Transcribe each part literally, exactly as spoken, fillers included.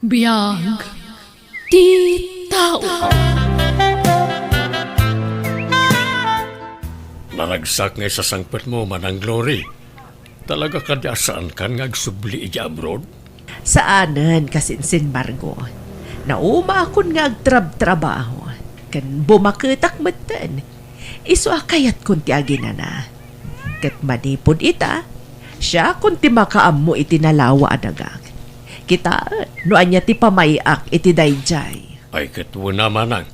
Biag ti tao. Naragsak nga isasangpetmo, Manang Glory. Talaga kadi a saankan nga agsubli idiay abroad? Saanen, Kasinsin Margo. Naumaakon nga agtrabtrabaho, ken bumaketak metten. Isu a kayatkon ti aginana. Ket manipud ita, siakon ti makaammo iti nalawa a dagak. Kitaen no ania ti pamay-ak iti daydiay. Ay, ket wen a, Manang,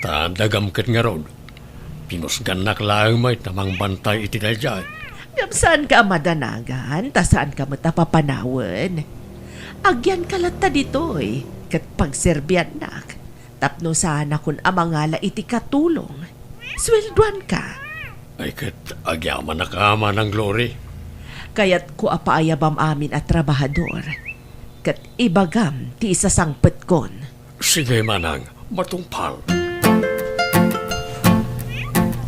ta dagam ket ngarud. Pinusgannak laeng met a mangbantay iti daydiay. Ngem saanka a madanagan, ta saanka met a papanawen. Agyanka latta ditoy, ket pagserbiannak, tapno saanakon a mangala iti katulong. Sueldoanka. Ay, ket agyamanak a, Manang Glory. Kayatko a paayabam amin a trabahador, ket ibagam ti isasangpetkon. Sige, Manang, matungpal.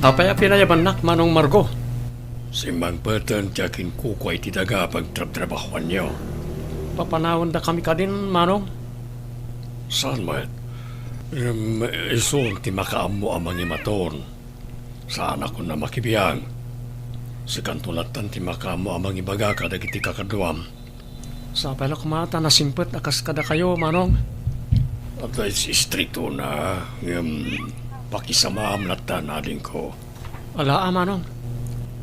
Apay a pinayabannak, Manong Margo? Simmangpeten ti akinkukua iti daga a pagtrabtrabahoanyo. Papanawendakami kadin, Manong? Saan met? Em, isun ti makaammo a mangimaton. Saanakon a makibiang. Sikanto lattan ti makaammo a mangibaga kadagiti kakaduam. Sapay la koma ta nasimpet a kas kadakayo, Manong. Adda is-, istriktona, ngem pakisamaam lattan, adingko. Alaa, Manong.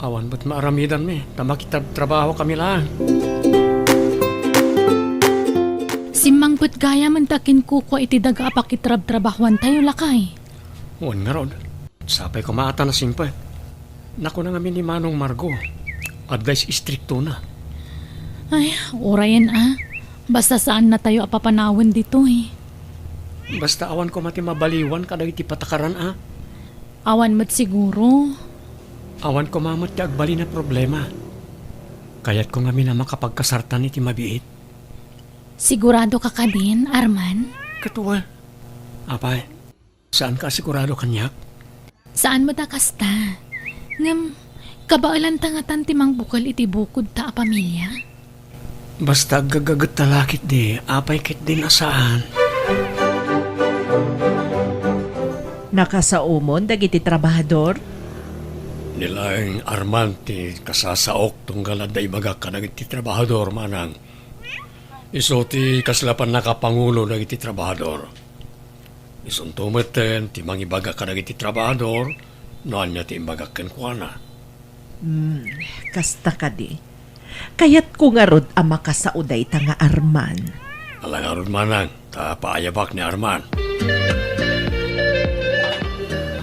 Awan met maaramidanmi, ta makitrabtrabahokami laeng. Simmangpet gayam ta akinkukua iti daga a pakitrabtrabahoantayo, lakay. Wen ngarud, sapay koma a ta nasimpet. Nakuna ngamin ni Manong Margo, adda is-, istriktona. Ay, urayen a. Basta saannatayo a papanawen ditoy. Basta awan koma ti mabaliwan kadagiti patakaran a. Awan met siguro. Awan koma met ti agbalin a problema. Kayatko ngamin a makapagkasartan iti mabiit. Sigurado ka kadin, Arman? Ket wen. Apay, saanka a sigurado kaniak? Saan met a kasta. Ngem, kabaelanta ngatan ti mangbukel iti bukodta a pamilia? Basta aggagagetta la ketdi, apay ketdin a saan. Nakasaomon dagiti trabahador? Ni laeng Arman ti kasasaok tunggal adda ibagak kadagiti trabahador, Manang. Isu ti kasla pannakapangulo dagiti trabahador. Isunto metten ti mangibaga kadagiti trabahador no ania ti imbagak kenkuana. Hmm, kasta kadi. Kayatko ngarud a makasao dayta nga Arman. Ala ngarud, Manang, ta paayabak ni Arman.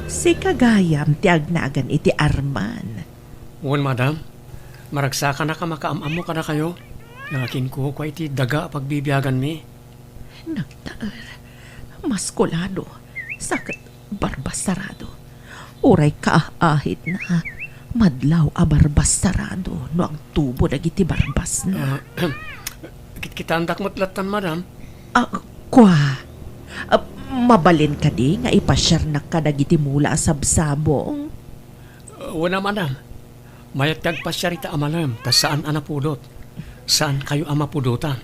Sika gayam ti agnagan iti Arman. Wen, madam. Maragsakanak a makaam-ammo kadakayo. Nga akinkukua iti daga a pagbibiaganmi. Nagtaer. Maskulado. Sa ket barbasarado. Uray kaah-ahitna, madlaw a barbasarado no agtubo dagiti barbasna. Ah, kit-, kitaendak met lattan, madam. Ah, kua. Ah, mabalin kadi nga ipasiarnak kadagiti mula a sabsabong? Ah, wen a, madam. Mayat ti agpasiar ita a malem, ta saan a napudot. Saankayo a mapudotan.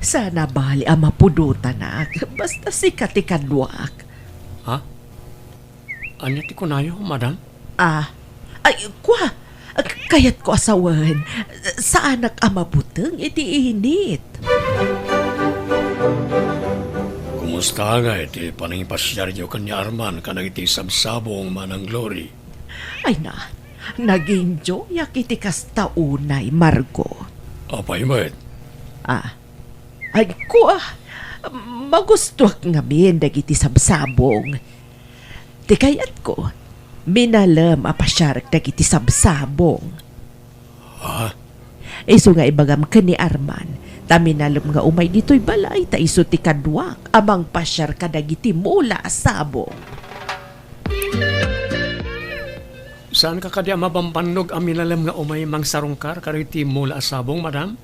Saan a bali a mapudotanak, basta sika ti kaduak. Ha? Ania ti kunayo, madam? Ah, ay, kua, kayatko a sawen, saanak a mabuteng iti init. Kumusta ngay ti panangipasiaryo ken ni Arman kadagiti sabsabong, Manang Glory? Ay na, nag-enjoyak iti kasta unay, Margo. Apay met? Ah, ay, kua, magustuak ngamin dagiti sabsabong. Ti kayatko, minalem a pasiarek dagiti sabsabong. Ha? Isu nga ibagam ken ni Arman, ta minalem nga umay ditoy balay ta isu ti kaduak a mangpasiar kadagiti mula a sabong. Saanka kadi a mabambannog a minalem nga umay mangsarungkar kadagiti mula a sabong, madam?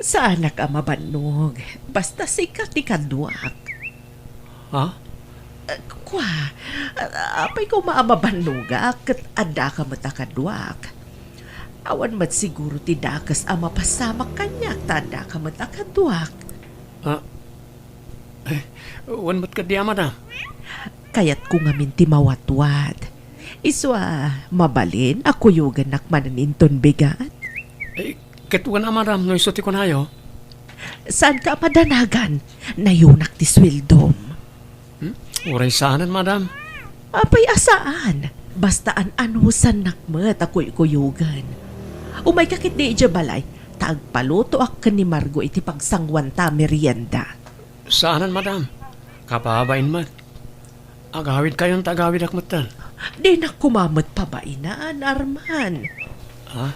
Saanak a mabannog. Basta sika ti kaduak. Ha? Eh, kua, a-, apay koma a mabannogak ket addaka met a kaduak. Awan met siguro ti dakes a mapasamak kaniak ta addaka met a kaduak. Ah, Wen met kadi a, madam. Kayatko ngamin ti mawatwat. Isu a, mabalin a kuyogennak manen inton bigat? Eh, ket wen a, madam, no isu ti kunayo. Saanka a madanagan? Nayunak ti sueldom. Hmm? Uray saanen, madam. Apay a saan? Basta an-anusannak met a kuykuyogen. Umayka ketdi idiay balay, ta agpalutoak ken ni Margo iti pagsanguanta a merienda. Saanen, madam. Kababain met. Agawidkayon ta agawidak metten. Dinak koma met pabainan, Arman. Ha?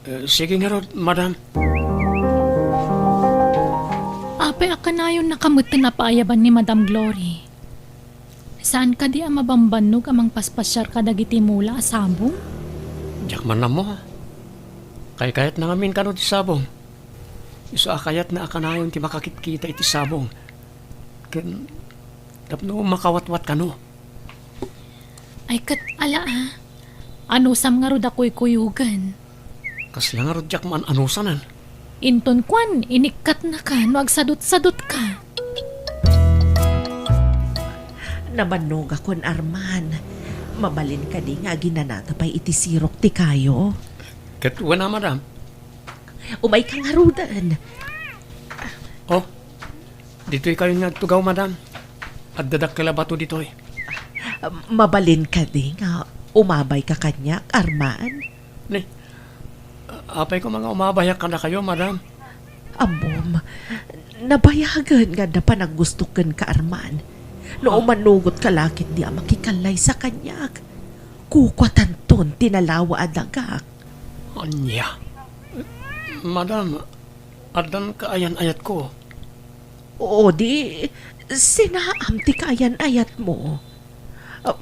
Eh, sige ngarud, madam. Apay a kanayonnaka metten a paayaban ni Madam Glory? Saan kadi a mabambannog a mangpaspasiar kadagiti mula a sabong? Diak man ammo. Kaykayatna ngamin kano ti sabong. Isu a kayatna a kanayon ti makakitkita iti sabong. Ken tapno makawatwat kano. Ay, ket ala a. Anusam ngarud a kuykuyogen. Kasla ngarud diak maan-anusanen. Inton kuan, inikkatnaka no agsadutsadutka. Nabannogakon, Arman. Mabalin kadi nga aginanata pay iti sirok ti kayo? Ket wen a, madam. Umayka ngaruden. Oh, ditoykayon nga agtugaw, madam. Adda dakkel a bato ditoy. Mabalin kadi nga umabayka kaniak, Arman? Ni, apay koma nga umabayak kadakayo, madam? Ammom, nabayagen nga adda panaggustok kenka, Arman. No umanugotka la ketdi a makikallaysa kaniak, kukuatanton ti nalawa a dagak. Ania? Madam, addan kaayan-ayatko. O di, sinaam ti kaayan-ayatmo. Ah,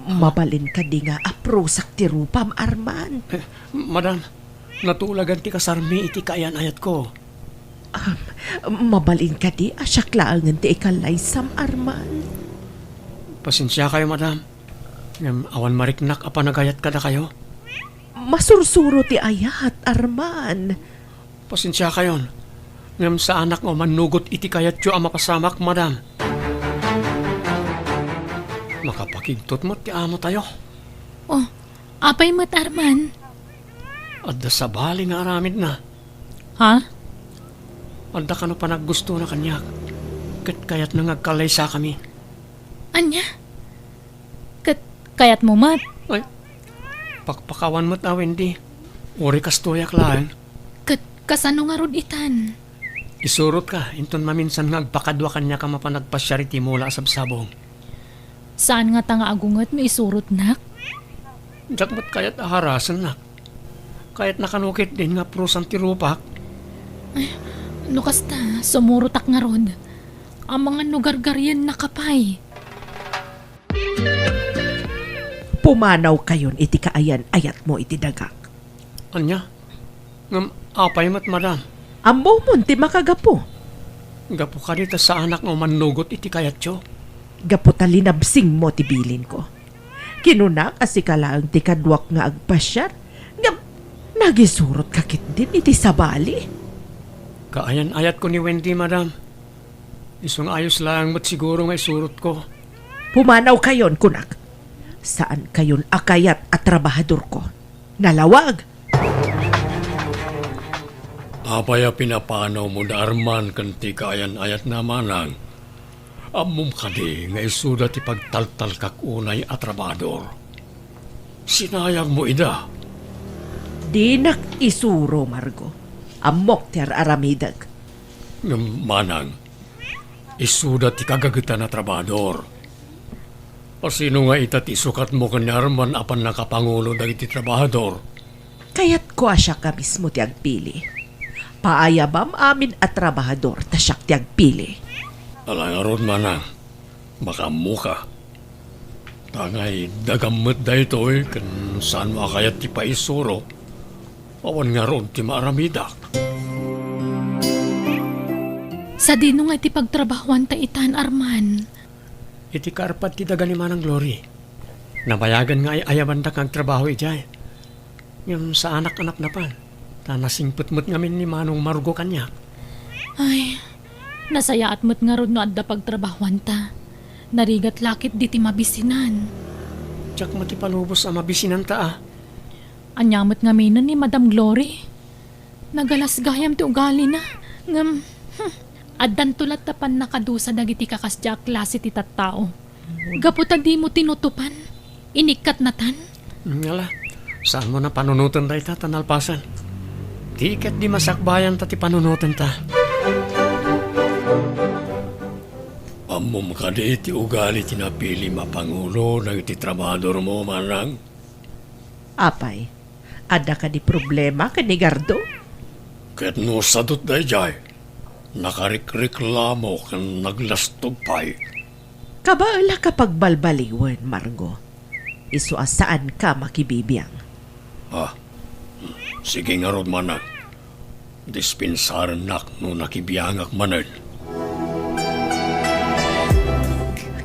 mabalin kadi nga aprusak ti rupam, Arman? Eh, madam, natulagan ti kasarmi iti kaayan-ayatko. Ah, mabalin kadi a siak laengen ti ikallaysam, Arman? Pasensiakayo, madam. Ngem awan mariknak a panagayat kadakayo. Masursuro ti ayat, Arman. Pasensiakayon, ngem saanak nga umannugot iti kayatyo a mapasamak, madam. Makapakigtot met ti amotayo. Oh, apay met, Arman? Adda sabali nga aramidna. Ha? Adda kano panaggustona kaniak, ket kayatna nga agkallaysakami. Ania? Ket kayatmo met? Ay, pakpakawan met a, Wendy. Uray kastoyak laeng. Ket kasano ngarud itan? Isurotka, inton maminsan nga agpakadua kaniak a mapan agpasiar iti mula a sabsabong. Saan ngata nga agunget no isurotnak? Diak met kayat a harasennak. Kayatna kano ketdin nga aprusan ti rupak. Ay, no kasta, sumurotak ngarud. Amangan no gargariennaka pay. Pumanawkayon iti kaayan-ayatmo iti dagak. Ania? Ngem apay met, madam? Ammomon ti makagapu. Gapu kadi ta saanak nga umannugot iti kayatyo? Gapu ta linabsingmo ti bilinko. Kinunak a sika laeng ti kaduak nga agpasiar, ngem nagisurotka ketdin iti sabali. Kaayan-ayatko ni Wendy, madam. Isu nga ayos laeng met siguro nga isurotko. Pumanawkayon, kunak. Saankayon a kayat a trabahadorko. Nalawag! Apay a pinapanawmo da Arman ken ti kaayan-ayatna, manang? Ammom kadi nga isuda ti pagtaltalkak unay a trabahador? Sinayangmo ida. Dinak isuro, Margo. Ammok ti ar-aramidek. Ngem, manang, isuda ti kagagetan a trabahador. Asino nga ita ti isukatmo ken ni Arman a pannakapangulo dagiti trabahador? Kayatko a siak a mismo ti agpili. Paayabam amin a trabahador ta siak ti agpili. Ala ngarud, manang, makaammoka. Ta ngay dagam met daytoy ken saanmo a kayat ti paisuro. Awan ngarud ti maaramidak. Sadino nga iti pagtrabahoanta itan, Arman? Iti kaarpad ti daga ni Manang Glory. Nabayagan nga ay-ayabandak nga agtrabaho idiay. Ngem saanak a napnapan, ta nasingpet met ngamin ni Manong Margo kaniak. Ay, Nasayaat met ngarud no adda pagtrabahuanta. Narigat la ketdi ti mabisinan. Diak met ipalubos a mabisinanta a. Ania met ngamin ni Madam Glory? Nagalas gayam ti ugalina. Ngem, hmm, addanto latta pannakadusa dagiti kakasdia a klase ti tattao. Gapu ta dimo tinutupan, inikkatnatan. Ala, saanmo a panunoten dayta ta nalpasen. Ti ketdi masakbayanta ti panunotenta. Ammom kadi ti ugali ti napilim a pangulo dagiti trabahadormo, Manang? Apay, adda kadi problema ken ni Gardo? Ket no sadut daydiay, nakarikreklamo ken naglastog pay. Kabaelak a pagbalbaliwen, Margo. Isu a saanka makibibiang. Ah, sige ngarud, Manang. Dispensarennak no nakibiangak manen.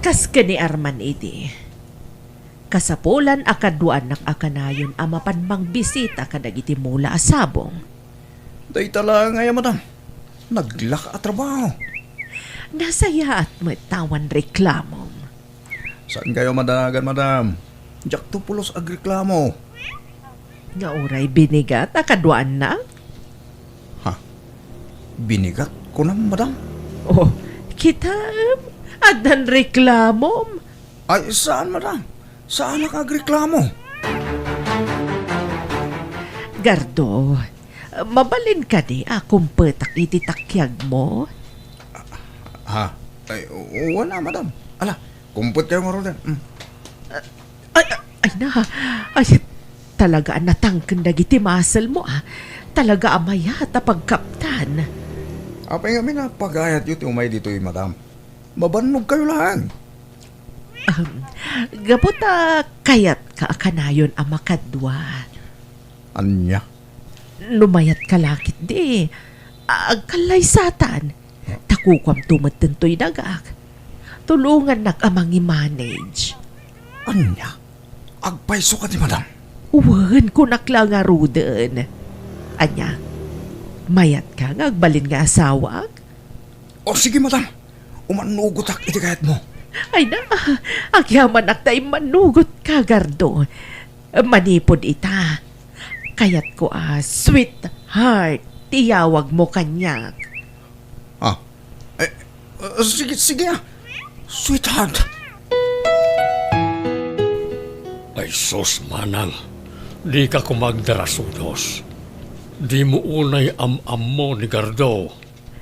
Kas ken ni Arman idi, kasapulan a kaduaannak a kanayon a mapan mangbisita kadagiti mula a sabong. Dayta laeng aya, madam. Naglaka a trabaho. Nasayaat met ta awan reklamom. Saankayo madanagan, madam. Diakto pulos agreklamo. Nga uray binigat a kaduaanna? Ha? Binigat, kunam, madam? Oh, kitaem, addan reklamom. Ay, saan, madam? Saanak agreklamo? Gardo, mabalin kadi a kumpetak iti takiagmo? Ha? Ay, wen a, madam. Ala, kumpetkayo ngaruden. Mm. Ay, ay, ay na. Ay, talaga a natangken dagiti muscle mo, ah. Talaga a mayat a pagkaptan. Apay ngamin a pagayatyo ti umay ditoy, madam? Mabannogkayo laeng. Um, gapu ta kayatka a kanayon a makadua. Ania? No mayatka la ketdi, agkallaysatan. Ta kukuamto metten toy dagak. Tulongannak a mangi-manage. Ania? Agpayso kadi, madam? Wen, kunak la ngaruden. Ania? Mayatka nga agbalin nga asawak? O, sige, madam. Umannugotak iti kayatmo. Ay na, agyamanak ta immannugotka, Gardo. Manipud ita, kayatko a sweetheart ti iyawagmo kaniak. Ah, eh, eh, sige, sige, ah. Sweetheart. Ay sus, Manang, dika koma agdarasudos. Dimo unay am-ammo ni Gardo.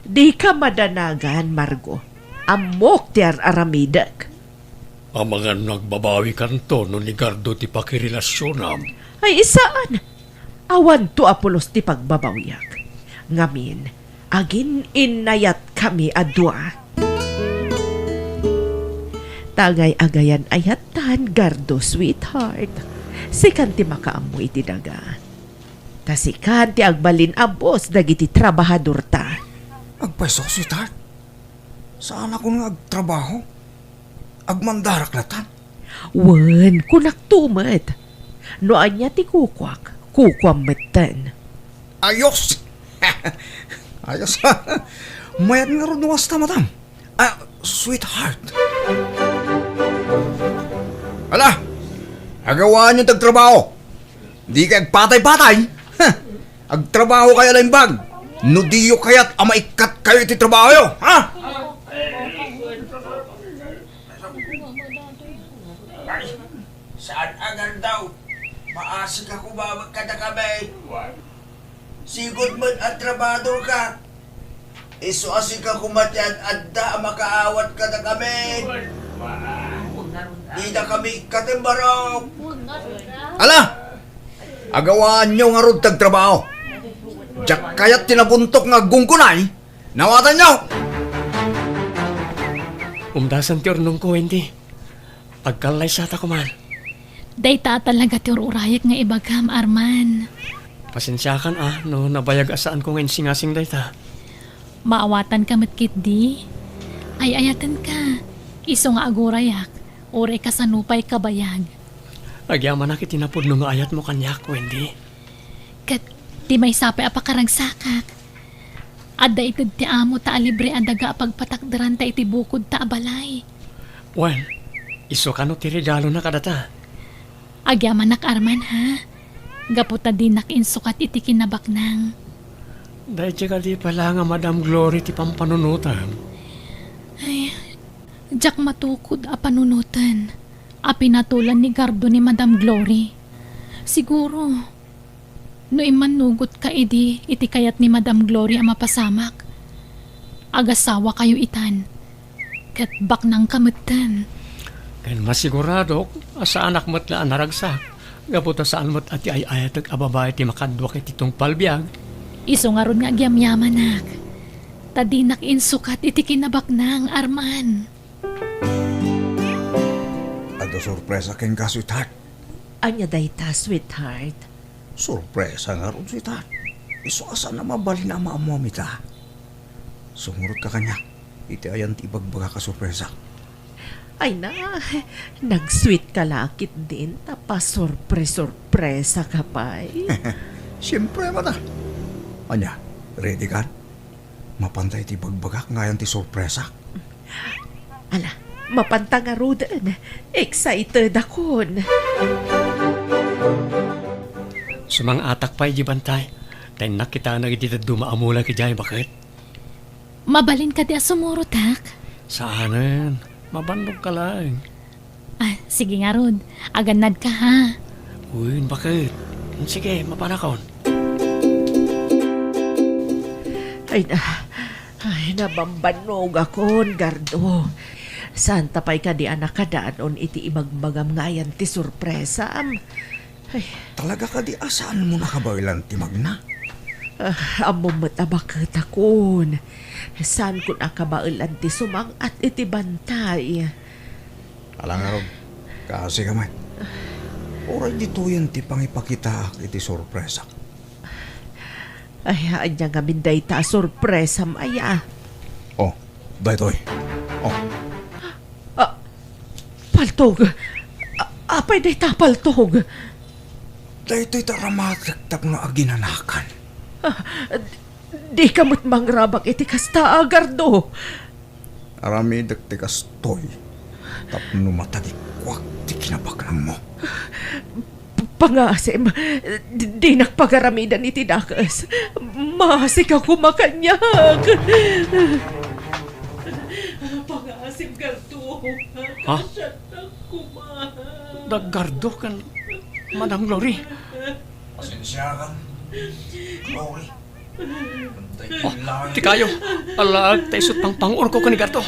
Dika madanagan, Margo. Ammok ti ar-aramidek. Amangan no agbabawikanto no ni Gardo ti pakirelasionam. Ay, saan. Awanto a pulos ti pagbabawiak. Ngamin, agin-innayatkami a dua. Ta agay-agayan ayattan, Gardo, sweetheart. Sikan ti makaammo iti daga. Ta sikan ti agbalin a boss dagiti trabahadorta. Agpayso, sweetheart. Saanakon nga agtrabaho? Agmandarak latta? Wen, kunakto met. No ania ti kukuak, kukuam metten. Ayos! Ayos. Mayat ngarud no kasta, madam. Ah, sweetheart. Ala, agawaanyo ti agtrabaho. Dikay agpatay-patay. Ha? Agtrabahokayo a naimbag. No diyo kayat a maikkat kayo iti trabahoyo, ha? Ay, saan a Gardo? Maasika koma met kadakami. Sigud met a trabahadorka. Isu a sika koma ti ad-adda a makaawat kadakami. Didakami ikkaten barok. Ala! Agawaanyo ngarud ti agtrabaho. Diak kayat ti nabuntok nga aggunggunay. Nawatanyo! Umdasan ti urnongko, Wendy. Agkallaysata koman. Dayta a talaga ti ur-urayek nga ibagam, Arman. Pasensiakan a no nabayag a saanko nga insingasing dayta. Maawatanka met ketdi. Ay-ayatenka. Isu nga agurayak, uray kasano pay kabayag. Agyamanak iti napudno nga ayatmo kaniak, Wendy. Ket ti maysa pay a pakaragsakak, Adda ited ti amo ta alibre a daga a pagpatakderanta iti bukodta a balay. Wen, isu kano ti regalona kadata? Agyamanak, Arman, ha? Gapu ta dinak insukat iti kinabaknang. Daydi kadi pay la nga Madam Glory ti pampanunotam? Ay, diak matukod a panunoten a pinatolan ni Gardo ni Madam Glory. Siguro, no immannugotka idi iti kayat ni Madam Glory a mapasamak, agasawakayo itan, ket baknangka metten. Ken masiguradok a saanak met la a naragsak, gapu ta saan met a ti ay-ayatek a babai ti makaduak iti tungpal biag. Isu ngarud nga agyamyamanak, ta dinak insukat iti kinabaknang, Arman. Adda sorpresa kenka, sweetheart. Ania dayta, sweetheart? Sorpresa ngarud, sweetheart. Isu a saan a mabalin a maammuam ita. Sumurotka kaniak iti ayan ti ibagbagak a sorpresa. Ay na, nag-sweet ka la ketdin ta pasorpre-sorpresa ka pay. Siempre, mada. Ania, ready ka? Mapanta iti bagbagak nga ayan ti sorpresa. Ala, mapanta ngaruden. Excited akon. Sumang-atak pay di bantay. Ta innak kitaen dagiti dadduma a mulak idiay, baket. Mabalin kadi a sumurotak? Saanen. Mabannogka laeng. Ah, sige ngarud. Agannadka, ha? Wen, baket. Sige, mapanakon. Ay na, ay, nabambannogakon, Gardo. Saanta pay kadi a nakadanon iti ibagbagam nga ayan ti sorpresam? Ay. Talaga kadi a saanmo nakabaelan ti magna? Ah, ammom met a baketakon. Saanko nakabaelan ti sumang-at iti bantay. Ala ngarud, kaasi ka met. Uray ditoyen ti pangipakitaak iti sorpresak. Ay, ania ngamin dayta a sorpresam aya? Oh, daytoy. Oh. Ah, paltog. A-, apay dayta a paltog? Daytoy ti aramatek tapno aginanakan. Ah, di-, dika met mangrabak iti kasta, Gardo. Aramidek ti kastoy tapno matagikuak ti kinabaknangmo. P-, pangaasim, di-, dinak pagaramidan iti dakes. Maasika koma kaniak. Pangaasim, Gardo. Ha? Kasianak koma. Da Gardo ken Madam Glory. Pasensiakan, Glory. Oh, ti kayo. Alaag ta isut' pangpang-urko ken ni Gardo.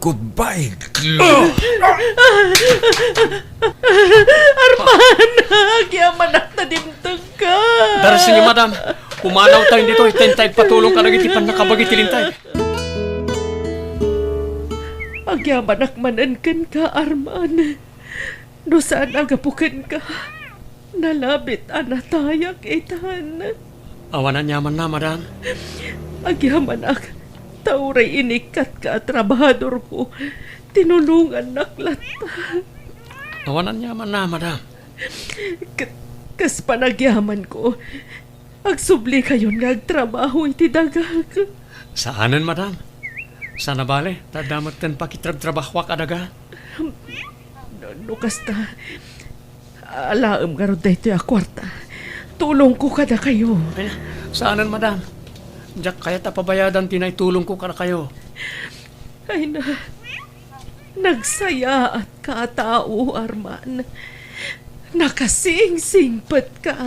Goodbye, Glory. Arman, agyamanak ta dimtengka. Darasengyo, madam. Pumanawtayo ditoy, ta inta agpatulong kadagiti pannakabagi ti lintay. Agyamanak manen kenka, Arman. No saan a gapu kenka, nalabit a natayak itan. Awan aniamanna, madam. Agyamanak, ta uray inikkatka a trabahadorko, tinulongannak latta. Awan aniamanna, madam. K-, kas panagyamanko, agsublikayon nga agtrabaho iti dagak. Saanen, madam. Saan a bale, ta adda metten pakitrabtrabahoak a daga. No, no kasta, alaem ngarud daytoy a kuarta. Tulongko kadakayo. Ay, saanen, madam. Diak kayat a pabayadan ti naitulongko kadakayo. Ay na, nagsayaatka a tao, Arman. Nakasingsingpetka.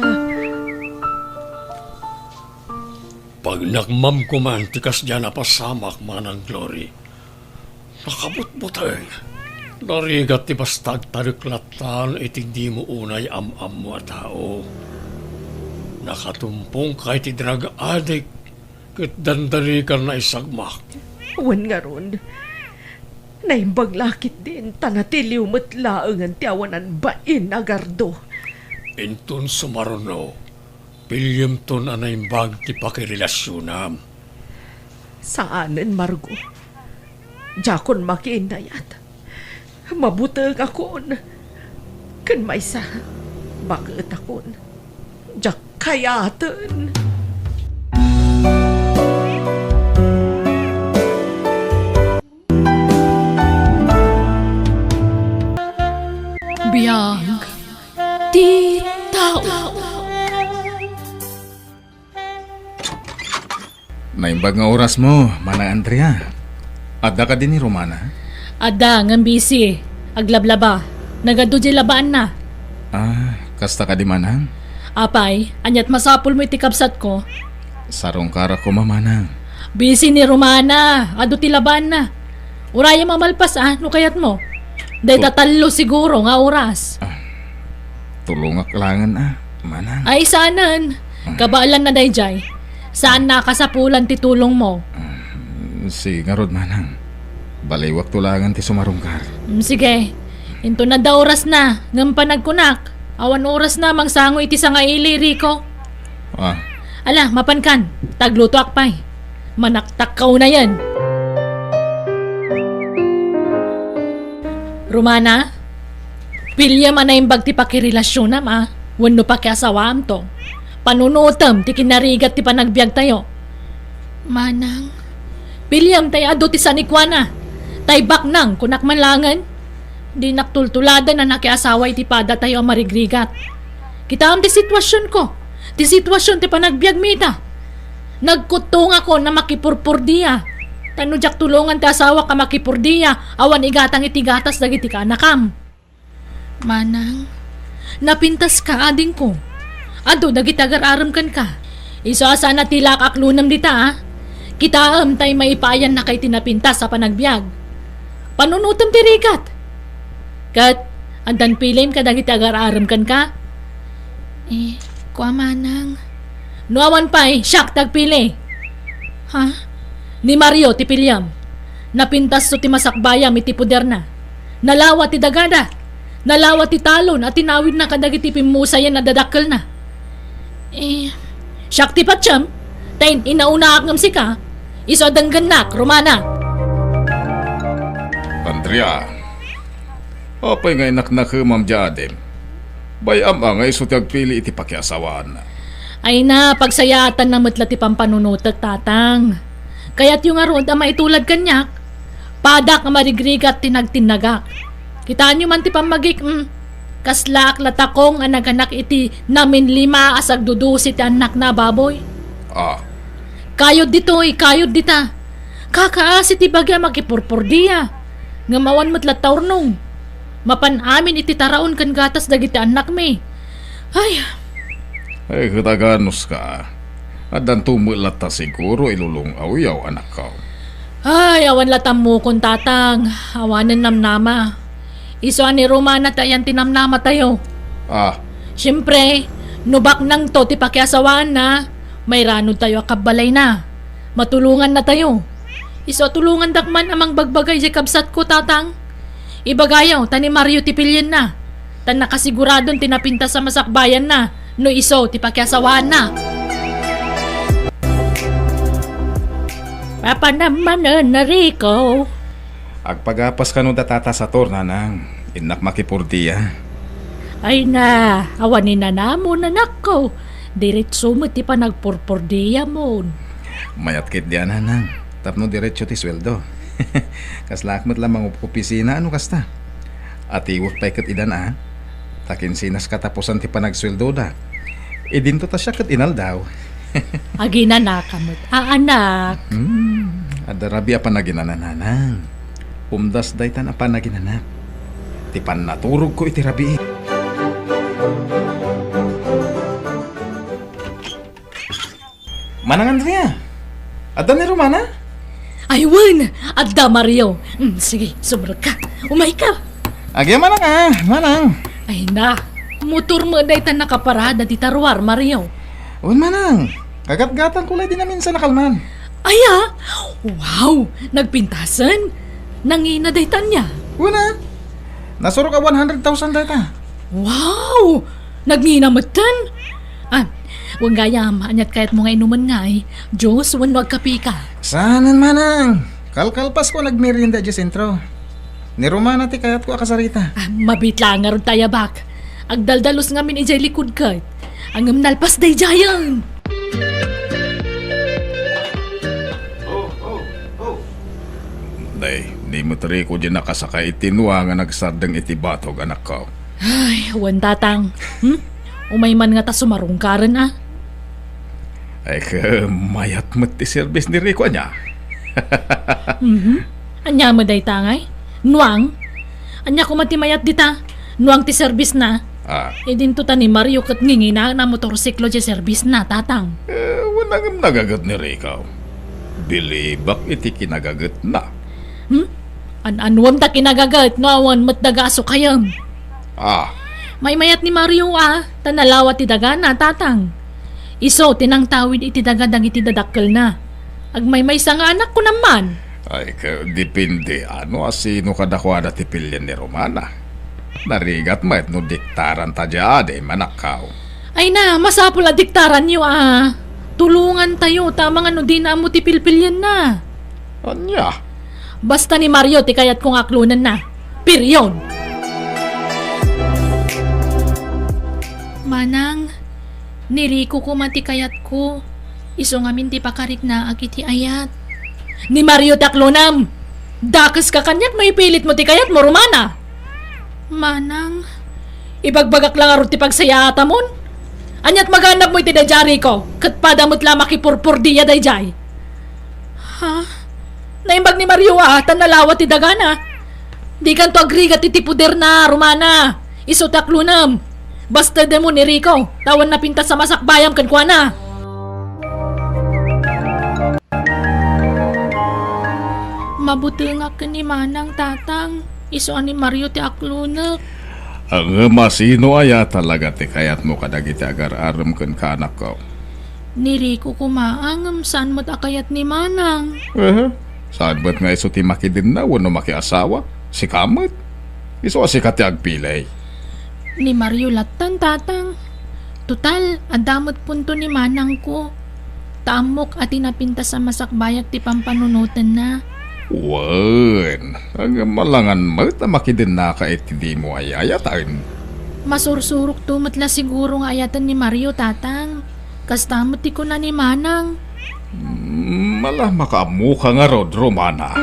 Pagnakmam koman ti kasdiay a pasamak, Manang Glory. Nakabutbuteng. Narigat ti basta agtalek lattan iti dimo unay am-ammo a tao. Nakatumpongka iti drug addict ket dandani ka naisagmak. Wen ngarud, naimbag la ketdin ta natiliw met laengen ti awanan bain a Gardo. Inton sumaruno, pillemton a naimbag ti pakirelasionam. Saanen, Margo. Diakon makiinnayat. Mabutengakon. Ken maysa, baketakon. Diak kayaten. Biag ti tao. Naimbag nga orasmo, Manang Andrea. Adda kadi ni Romana? Adda, ngem busy. Aglablaba. Nagadu diay labaanna. Ah, kasta kadi, Manang? Apay, ania't masapulmo iti kabsatko? Sarungkarak koma, Manang. Busy ni Romana. Adu ti labaanna. Urayem a malpas, a, no kayatmo. Dayta Tu- tallo siguro nga oras. Ah, tulongak laengen, a, Manang. Ay, saanen. Ah. Kabaelanna daydiay. Saanna a kasapulan ti tulongmo. Ah, si ngarud, Manang. Baliwakto laengen ti sumarungkar. Mm, sige. Inton adda orasna, ngem panagkunak, awan orasna mangsango iti sangaili, Rico. Ah. Ala, mapankan. Taglutoak pay. Manaktakkaw na yan. Romana, piliem a naimbag ti pakirelasionam, a, wenno pakiasawaamto. Panunotem ti kinarigat ti panagbiagtayo. Manang, piliem tay adu ti sanikuana. Tay baknang, kunak man laengen. Dinak tultuladen a nakiasawa iti padatayo a marigrigat. Kitaem ti situasionko. Ti situasion ti panagbiagmi ita. Nagkuttongakon a makipurpordia. Ta no diak tulongan ti asawak a makipurdia, awan igatang iti gatas dagiti kaanakam. Manang, napintaska, adingko. Adu dagiti agar-arem kenka. Isu a saan a ti laak aklonem dita, a. Kitaem tay maipaayannaka iti napintas a panagbiag. Panunotem ti rigat. Ket, addan piliem kadagiti agar-arem kenka? Eh, kua, Manang. No awan pay, siak ti agpili. Ha? Ni Mario ti piliem. Napintasto ti masakbayam iti poderna. Nalawa ti dagada. Nalawa ti talon a tinawidna kadagiti pimmusayen a dadakkelna. Eh, siak ti patiem, ta in-, inaunaak ngem sika, isu a denggennak, Romana. Andrea, apay nga inaknakemam diay adim? Bay-am a nga isu ti agpili iti pakiasawaanna. Ay na, pagsayaatanna met la ti pampanunotek, Tatang. Kayatyo ngarud a maitulad kaniak? Padak nga marigrigat ti nagtinnagak. Kitaenyo man ti pammagik-, mm. Kaslaak la takong a naganak iti naminlima a sagdudusi ti annakna a baboy. Ah. Kayod ditoy, kayod dita. Kakaasi ti bagi a makipurpordia. Ngem awan met latta urnong. Mapan amin iti taraon ken gatas dagiti annakmi. Ay. Ay, ket aganuska. Addanto met latta siguro ilulong-awyaw, anakko. Ay, awan la tammokon, Tatang. Awanen namnama. Isu a ni Romana ti ayan ti namnamatayo. Ah. Siempre, no baknangto ti pakiasawaanna, mairanodtayo a kabbalayna. Matulongannatayo. Isu a tulongandak man a mangbagbaga idiay kabsatko, Tatang. Ibagayo ta ni Mario ti pilienna, ta nakasiguradon ti napintas a masakbayanna no isu ti pakiasawaanna. Papanam manen, Rico. Agpagapas kano da Tata Sator, nanang. Innak makipurdia. Ay na, awan ni nanamon, anakko. Diretso met ti panagpurpurdiamon. Mayat ketdi a, nanang, tapno diretso ti sueldo. Kaslaak met la mangopisina a no kasta. Atiwek pay ket idan a, ta kinsinas kataposan ti panagsueldoda. Idinto ta siak ket inaldaw. Aginanaka met a, anak. Hmm, adda rabii a panaginana, nanang. Umdas daytan a panaginanak. Ti pannaturogko iti rabii. Manang Andrea, adda ni Romana? Ay, wen, adda, Mario. Mm, sige, sumrekka. Umayka. Agi, manang, a, manang. Ay na, motor met dayta nakaparada dita ruar, Mario. Wen, manang. Kagatgatangko la idi naminsan a kalman. Aya? Wow, nagpintasen? Nangina dayta ania? Wen a. Nasurok a one hundred thousand dayta. Wow! Nagngina metten? Ah, wen gayam, ania't kayatmo nga inumen ngay? Juice wenno agkapeka? Saanen, manang. Kalkalpasko a nagmerienda idiay sentro. Ni Romana ti kayatko a kasarita. Ah, mabiit laeng ngarud ta ayabak. Agdaldalus ngamin idiay likud ket. Ngem nalpas daydiayen. Nay, ni met Rico diay nakasakay iti nuang a nagsardeng iti batog, anakko. Ay, wen, tatang. Hmm? Umay man ngata sumarungkaren, a? Ay, ket mayat met ti serbis ni Rico, ania? Mhm. Ania met dayta ngay? Nuang? Ania koma ti mayat dita? Nuang ti serbisna? Ah. Idinto ta ni Mario ket ngingina a motorsiklo ti serbisna, tatang. Eh, wen, ngem nagaget ni Rico. Bilibak iti kinagagetna. Hmm? An-anuem ta kinagaget no awan met daga a sukayem? Ah. Maymayat ni Mario a, ta nalawa ti dagana, tatang. Isu ti nangtawid iti daga dagiti dadakkelna. Agmaymaysa nga anak, kunam man. Ay, ka-, depende, ano, a sino kadakuada ti pilien ni Romana. Narigat met no diktaranta diay adi, manakkaw. Ay na, masapul a diktaranyo a. Tulongantayo, ta amangan no dina ammo ti pilpilienna. Ania? Basta ni Mario ti kayatko nga aklonenna. Period! Manang, ni Rico koma ti kayatko. Isu ngamin ti pakariknaak iti ayat. Ni Mario ti aklonem! Dakeska kaniak no ipilitmo ti kayatmo, Romana! Manang, ibagbagak la ngarud ti pagsayaatamon. Aniat maganabmo iti daydiay a Rico, ket pada met la makipurpurdia daydiay. Ha? Naimbag ni Mario a, ta nalawa ti dagana. Dikanto agrigat iti poderna, Romana. Isu ti aklonem. Bastedemon ni Rico, ta awan napintas a masakbayam kenkuana. Mabutengak ken ni Manang, tatang. Isu a ni Mario ti aklonek. Ngem a sino aya talaga ti kayatmo kadagiti agar-arem kenka, anakko? Ni Rico koma, ngem saan met a kayat ni Manang. Aha. Saan met nga isu ti makidenna wenno makiasawa? Sika met. Isu a sika ti agpili. Ni Mario lattan, tatang. Total, adda met punto ni manangko. Ta ammok a ti napintas a masakbayak ti pampanunotenna. Wen, ngem alangan met a makidennaka iti dimo ay-ayaten. Masursurokto met la siguro nga ayaten ni Mario, tatang. Kasta met ti kuna ni Manang. Mm, ala, makaammoka ngarud, Romana.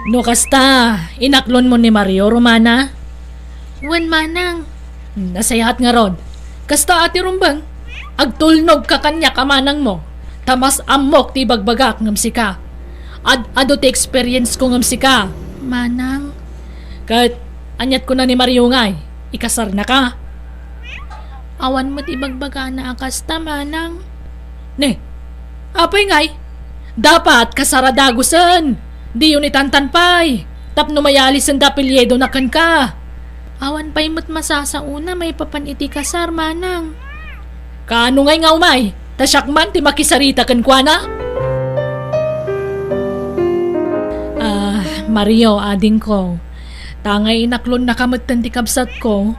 No kasta, inaklonmo ni Mario, Romana? Wen, Manang. Nasayaat ngarud. Kasta a ti rumbeng, agtulnogka kaniak a manangmo, ta mas ammok ti ibagbagak ngem sika. Ad-adu ti experience ko ngem sika. Manang. Ket, aniat kuna ni Mario ngay? Ikasarnaka? Awan met ibagbagana a kasta, Manang. Ne, apay ngay? Dapat kasara dagusen. Diyo ni tantan pay. Tapno mayalisen da apelyidona kenka. Awan pay met masasaona maipapan iti kasar, Manang. Kaano ngay nga umay? Ta siak man ti makisarita kenkuana? Ah, Mario, adingko. Ta ngay inaklonnaka metten ti kabsatko,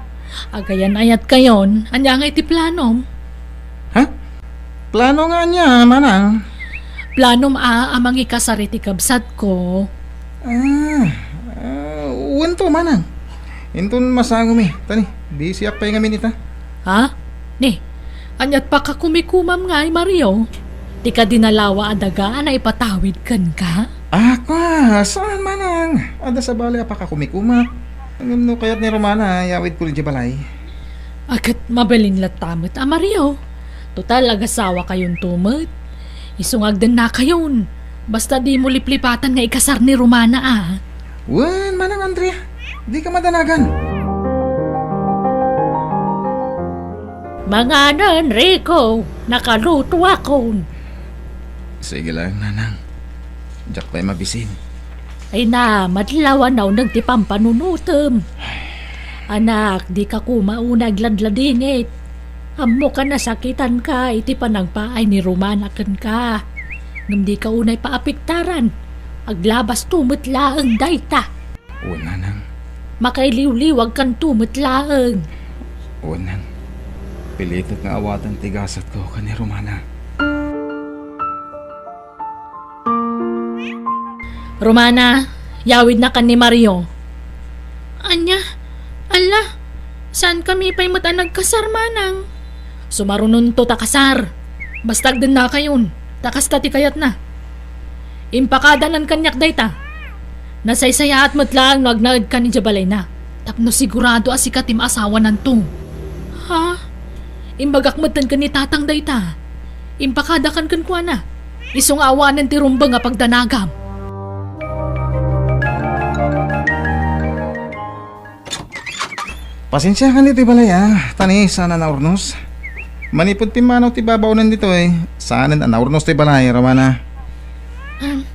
agayan-ayatkayon, ania ngay ti planom? Ha? Plano nga ania, manang? Planom a, a mangikasar iti kabsatko. Ah, ah, wen to, manang. Inton masangomi, ta ni, bisiak pay ngamin ita. Ha? Ni, aniat pakakumikumam ngay, Mario? Ti kadi nalawa a daga a naipatawid kenka? Ah, kwa, saan, manang? Adda sabali a pakakumikumak. Ngem no kayat ni Romana, yawidko idiay balay. A, ket mabalin latta met a Mario. Total, agasawakayonto met. Isu nga agdennakayon. Basta dimo liplipatan nga ikasar ni Romana, a. Wen, Manang Andrea, dika madanagan. Manganen, Rico, nakalutoakon. Sige lang, Nanang. Diak pay mabisin. Ay na, madlaw a nauneg ti pampanunotem. Anak, dika koma unay agladladingit. Ammok a nasakitanka iti panagpaay ni Romana kenka. Ngem dika unay paapektaran. Aglabasto met laeng dayta. Wen, Nanang. Makailiwliwagkanto met laeng. Wen, Nang. Pilitek nga awaten ti gasatko ken ni Romana. Romana, yawidna ken ni Mario. Ania? Alla, Saankami pay met a nagkasar, manang. Sumarunonto ta kasar. Basta agdennakayon, ta kasta ti kayatna. Impakadanan kaniak dayta. Nasaysayaat met laeng no agnaedkan idiay balayna, tapno sigurado a sika ti maasawananto. Ha? Imbagak metten ken ni Tatang dayta. Impakadakan kenkuana. Isu nga awanen ti rumbeng a pagdanagam. Pasensiakan ditoy balay, a. Ta ni, saan a naurnos. Manipud pimmanaw ti babaonen ditoy, saanen a naurnos toy balay, Rowana. Am,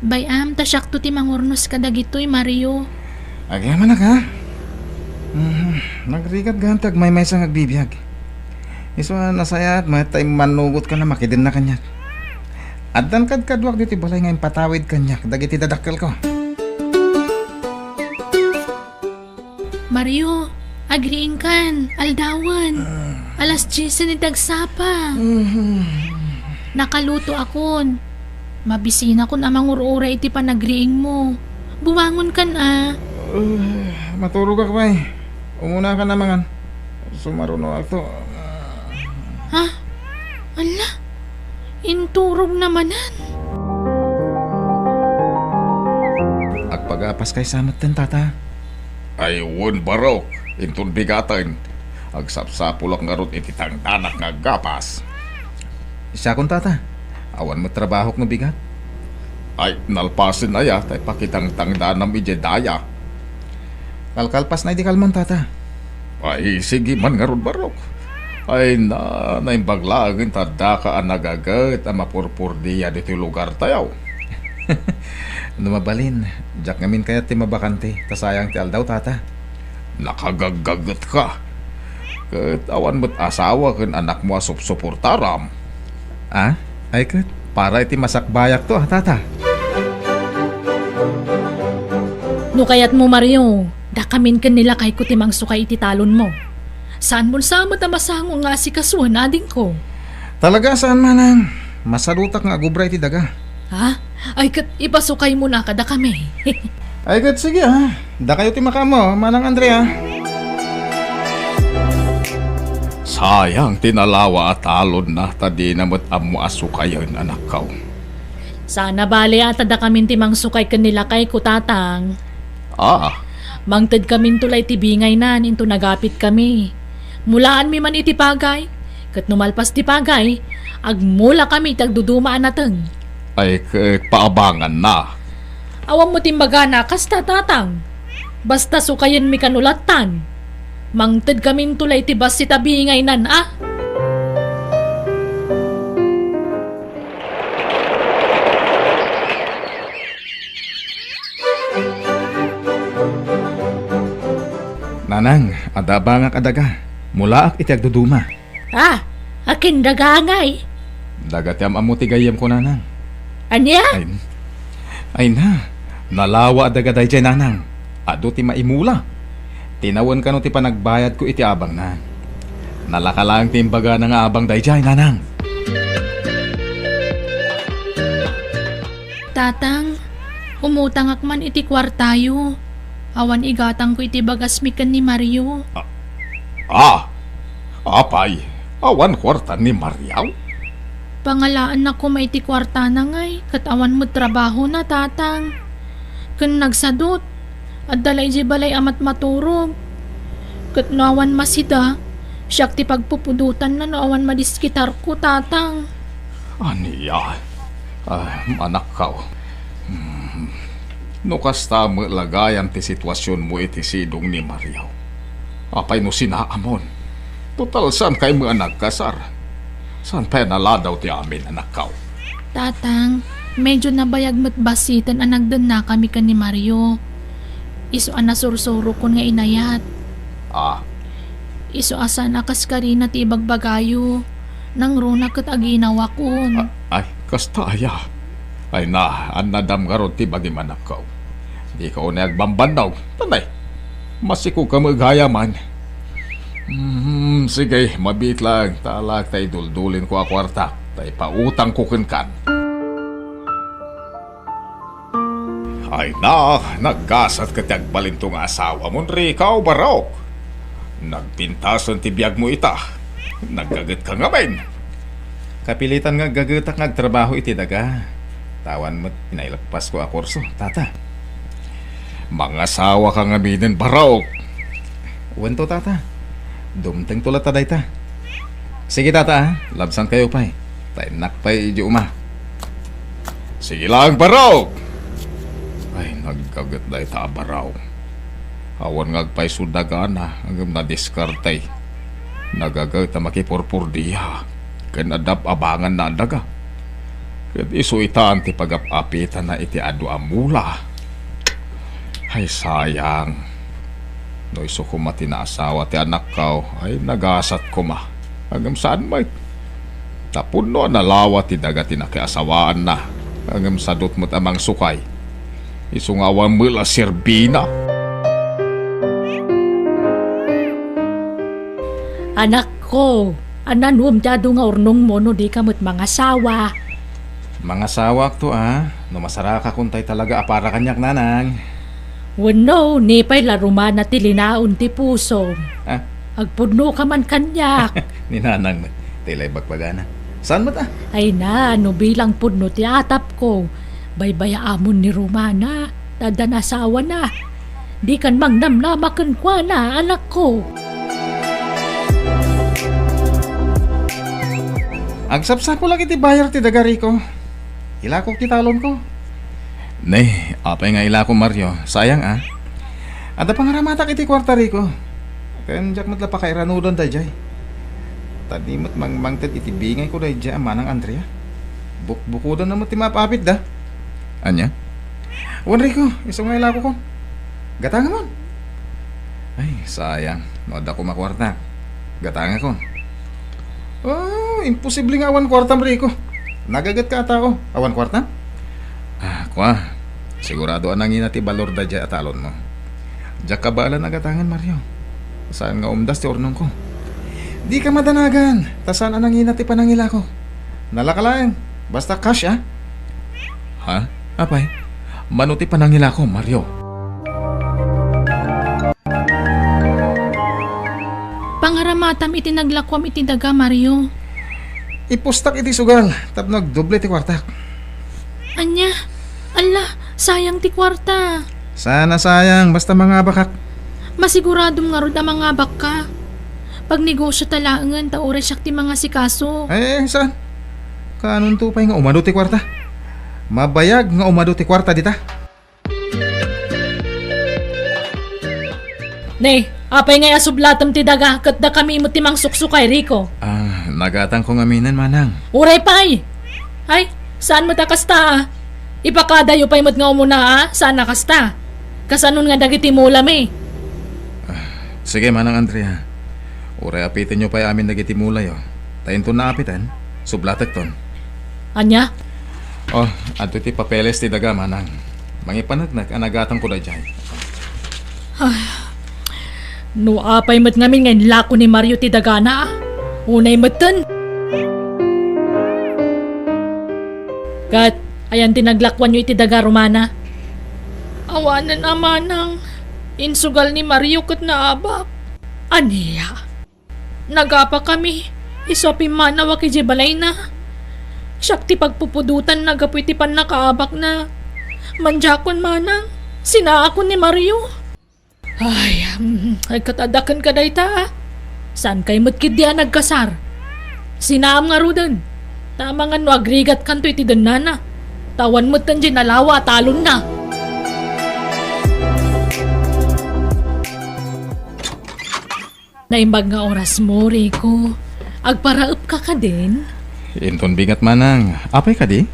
bay-am, ta siakto ti mangurnos kadagitoy, Mario. Agyamanak, a. Mhm, nagrigat gayam ti agmaymaysa nga agbibiag. Isu a nasayaat, mayat ta immannugotka a makidenna kaniak. Addan kadkaduak ditoy balay nga impatawid kaniak dagiti dadakkelko. Mario, agriingkan, aldawen. Ah. Alas diesen iti agsapa. Mhm. Nakalutoakon. Mabisinakon a mangur-uray iti panagriingmo. Bumangonkan a. Ah, maturogak pay. Umunakan a mangan. Sumarunoakto. Ha? Ala? Inturogna manen? Agpagapaskay sa metten, Tata. Ay, wen, Barok, inton bigaten. Agsapsapulak ngarud iti tangdanak nga aggapas. Siakon, Tata. Awan met trabahok no bigat. Ay, nalpasen aya ta ipakitangtangdanam idiay daya. Kalkalpasna idi kalman, Tata. Ay, sige man ngarud, Barok. Ay na, naimbag laeng ta addaka a nagaget a mapurpurdia ditoy lugartayo. No mabalin, diak ngamin kayat ti mabakante, ta sayang ti aldaw, Tata. Nakagaggagetka. Ket awan met asawa ken anakmo a supsuportaram. Ah? Ay ket, para iti masakbayakto a, Tata. No kayatmo, Mario, dakamin ken ni lakayko ti mangsukay iti talonmo. Saanmon sa met a masango nga asikasoen, adingko. Talaga, saan, manang. Masadutak nga agubra iti daga. Ha? Ay ket, ipasukaymona kadakami. Ay ket, sige, a. Dakayo ti makaammo, Manang Andrea. Sayang ti nalawa a talonna ta dina met ammo a sukayen, anakko. Saan a bale a ta dakamin ti mangsukay ken ni lakayko, Tatang. Ah. Mangtedkaminto la iti bingaynan inton agapitkami. Mulaanmi man iti pagay, ket no malpas ti pagay, agmulakami iti agduduma a nateng. Ay, ket paabanganna. Awan met imbagana kasta, Tatang. Basta sukayenmi kano lattan. Mangtedkaminto la iti bassit a bingaynan a. Nanang, adda abangak a daga. Mulaak iti agduduma. Ah, akin daga ngay? Daga ti am-ammo ti gayyemko, nanang. Ania? Ay, ay na, nalawa a daga daydiay, nanang. Adu ti maimula. Tinawen kano ti panagbayadko iti abangna. Nalaka laeng ti imbagana nga abang daydiay, nanang. Tatang, umutangak man iti kuartayo. Awan igatangko iti bagasmi ken ni Mario. Ah, ah, apay, awan kuarta ni Mario? Pangalaanna koma iti kuartana ngay, ket awan met trabahona, Tatang. Ken nagsadut, adda la idiay balay a matmaturog. Ket no awan masida, siak ti pagpupudotanna no awan madiskitarko, Tatang. Ania? Ah, anakko. Hmm. No kasta met la gayam ti situasionmo iti sidong ni Mario, apay no sinaamon? Total, saankay met a nagkasar. Saan pay a naladaw ti amin, anakko? Tatang, medyo nabayag met bassiten a nagdennakami ken ni Mario. Isu a nasursurokon nga inayat. Ah. Isu a saan a kas karina ti ibagbagayo. Nangruna ket aginawakon. A-, ay, kasta aya? Ay na, annadam ngarud ti bagim, anakko. Dika unay agbambannog. Tanay, masikogka met gayaman. Hmm, sige, mabiit laeng, ta alaek ta iduldulinko a kuarta, ta ipautangko kenkan. Ay na, naggasat ket ti agbalinto nga asawamon, Rico, Barok. Nagpintasen ti biagmo ita. Naggagetka ngamin. Kapilitan nga aggagetak nga agtrabaho iti daga. Awan met ti nailagpasko a kurso, tata. Mangasawaka ngaminen, Barok. Wen to, tata. Dumtengto latta dayta. Sige, tata, a. Labsankayo pay. Ta innak pay idiay uma. Sige laeng, Barok! Ay, naggaget dayta a Barok. Awan nga agpayso dagana, ngem nadiskarte. Nagaget a makipurpurdia, ken adda abanganna a daga. Ket isu itan ti pagap-apitanna iti adu a mula. Ay, sayang. No isu koma ti naasawa ti anakko, ay, nagasat koma. Ngem saan met? Ta pudno a nalawa ti daga ti nakiasawaanna, ngem sadut met a mangsukay. Isu nga awan met la serbina. Anakko, ananuem ti adu nga urnongmo no dika met mangasawa? Mangasawakto a, no masarakakon tay talaga a para kaniak, nanang. Wenno, ni pay la Romana ti linaon ti pusom. Ah? Agpudnoka man kaniak. Ni nanang met, ti la ibagbagana. Saan met a? Ay na, no bilang pudno ti atapko, baybay-amon ni Romana, ta addan asawana. Dikan mangnamnama kenkuana, anakko. Agsapsapulak iti bayar ti daga, Rico. Ilakok ti talonko. Nay, apay nga ilako, Mario? Sayang a. Adda pangaramatak iti kuarta, Rico. Ken diak met la pakairanudan daydiay. Ta di met mangmangted iti bingayko daydiay a Manang Andrea. Bukbukodanna met ti maap-apitda. Ania? Wen, Rico, isu nga ilakokon. Gatangamon. Ay, sayang. No adda koma kuarta, gatangakon. Oh, imposible nga awan kuartam, Rico. Nagagetka a tao. Awan kuartam? Ah, kua. Sigurado a nangina ti balor daydiay a talonmo. Diak kabaelan a gatangen, Mario. Saan nga umdas ti urnongko. Dika madanagan, ta saan a nangina ti panangilako. Nalaka laeng, basta cash, a. Ha? Apay? Mano ti panangilako, Mario? Pangaramatam iti naglakuam iti daga, Mario. Ipustak iti sugal tapno agdoble ti kuartak. Ania? Alla, sayang ti kuarta. Saan a sayang, basta mangabakak. Masiguradom ngarud a mangabakka. Pagnegosio ta laengen ta uray siak ti mangasikaso. Eh, saan? Kaanonto pay nga umadu ti kuarta? Mabayag nga umadu ti kuarta dita. Ne, apay ngay a sublatem ti daga ket dakami met ti mangsuksukay, Rico? Ah, nagatangko ngaminen, manang. Uray pay! Ay, saan met a kasta, a? Ipakadayo pay met nga umuna, a? Saan a kasta? Kasanon nga dagiti mulami? Ah, sige, Manang Andrea. Uray apitenyo pay amin dagiti mulayo. Ta inton naapiten, sublatekton. Ania? Oh, adtoy ti papeles ti daga, manang. Mangipaneknek a nagatangko daydiay. Ay, no apay met ngamin nga inlako ni Mario ti dagana, a? Unay metten. Ket, ayan ti naglakuanyo iti daga, Romana? Awanen a, manang. Insugal ni Mario ket naabak. Ania? Nagapakami, isu a pimmanawak idiay balayna. Siak ti pagpupudotanna gapu iti pannakaabakna. Mandiakon, manang, sinaakon ni Mario. Ay, mm, ay, ket adda kenka dayta, a? Saankay met ketdi a nagkasar? Sinaam ngaruden. Ta amangan no agrigatkanto iti dennana. Ta awan metten diay nalawa a talonna. Naimbag nga orasmo, Rico. Agparaepka kadin? Inton bigat, manang. Apay kadi?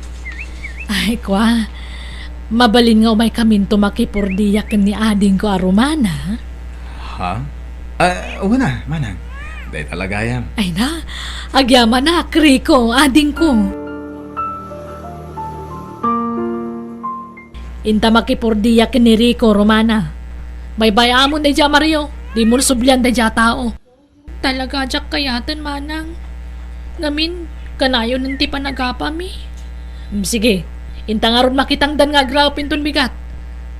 Ay, kua. Mabalin nga umaykaminto makipurdia ken ni adingko a Romana? Ha? Ah, wen a, manang. Dayta la gayam. Ay na, agyamanak, Rico, adingko. Inta makipurdia ken ni Rico, Romana. Baybay-amon daydiay a Mario, dimo sublian daydiay a tao. Talaga diak kayaten, manang. Ngamin, kanayonen ti panagapami. Mm, sige, inta ngarud makitangdan nga agraep inton bigat.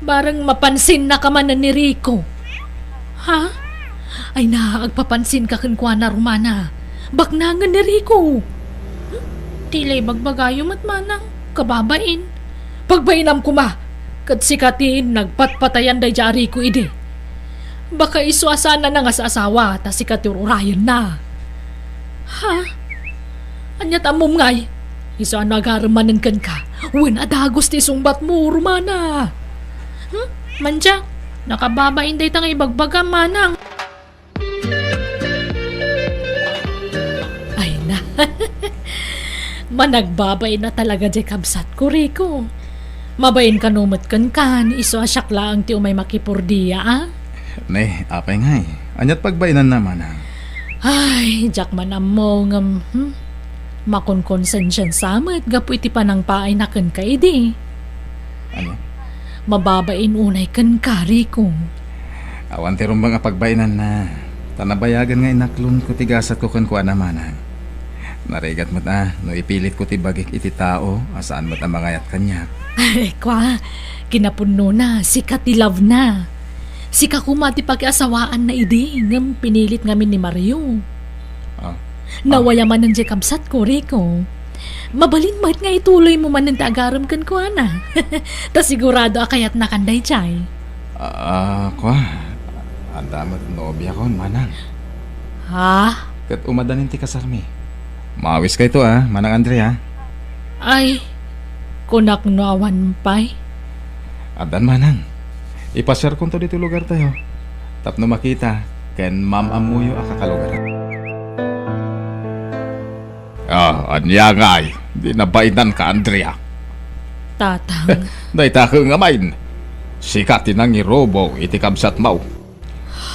Bareng mapansinnaka manen ni Rico. Ha? Ay na, agpapansinka kenkuana, Romana. Baknangen ni Rico. Hmm? Ti la ibagbagayo met, manang, kababain. Pagbainam koma, ket sika ti nagpatpatayan daydiay a Rico idi. Baka isu a saanna nga asasawa, ta sika ti ur-urayenna. Ha? Ania ti ammom ngay? Isu a no agarem manen kenka? Wen a dagus ti isungbatmo, Romana. Hmm? Mandiak, nakababain dayta nga ibagbagam, manang. Ay na. Managbabain a talaga diay kabsatko, Rico. Mabain kano met kenkan, isu a siak laeng ti umay makipurdia, a? Ne, apay ngay? Aniat pagbainan na, manang? Ay, diak man ammo ngem, hmm? Makonkonsensiansa met gapu iti panangpaayna kenka idi. Ania? Mababain unay kenka, Rico. Awan ti rumbeng a pagbainanna, ta nabayagan nga inaklonko ti gasatko kenkuana, manang. Narigat met a no ipilitko ti bagik iti tao a saan met a mangayat kaniak. Ay, kua, kinapudnona, sika ti love na. Sika koma ti pakiasawaanna idi, ngem pinilit ngamin ni Mario. Ah. Nawaya manen diay kabsatko, Rico. Mabalin met nga ituloymo manen ti agarem kenkuana. Ta sigurado a kayatnakan daydiay. Ah, kua, adda met nobiakon, manang. Ha? Ket umadanin ti kasarmi. Maawiskayto, a, Manang Andrea. Ay, kunak no awan pay. Addan, manang. Ipasiarkonto ditoy lugartayo tapno makita ken maam-ammoyo a kakalugaran. Ah, ania ngay? Di nabainanka, Andrea? Tatang. Dayta ket ngamin, sika ti nangirubo iti kabsatmo.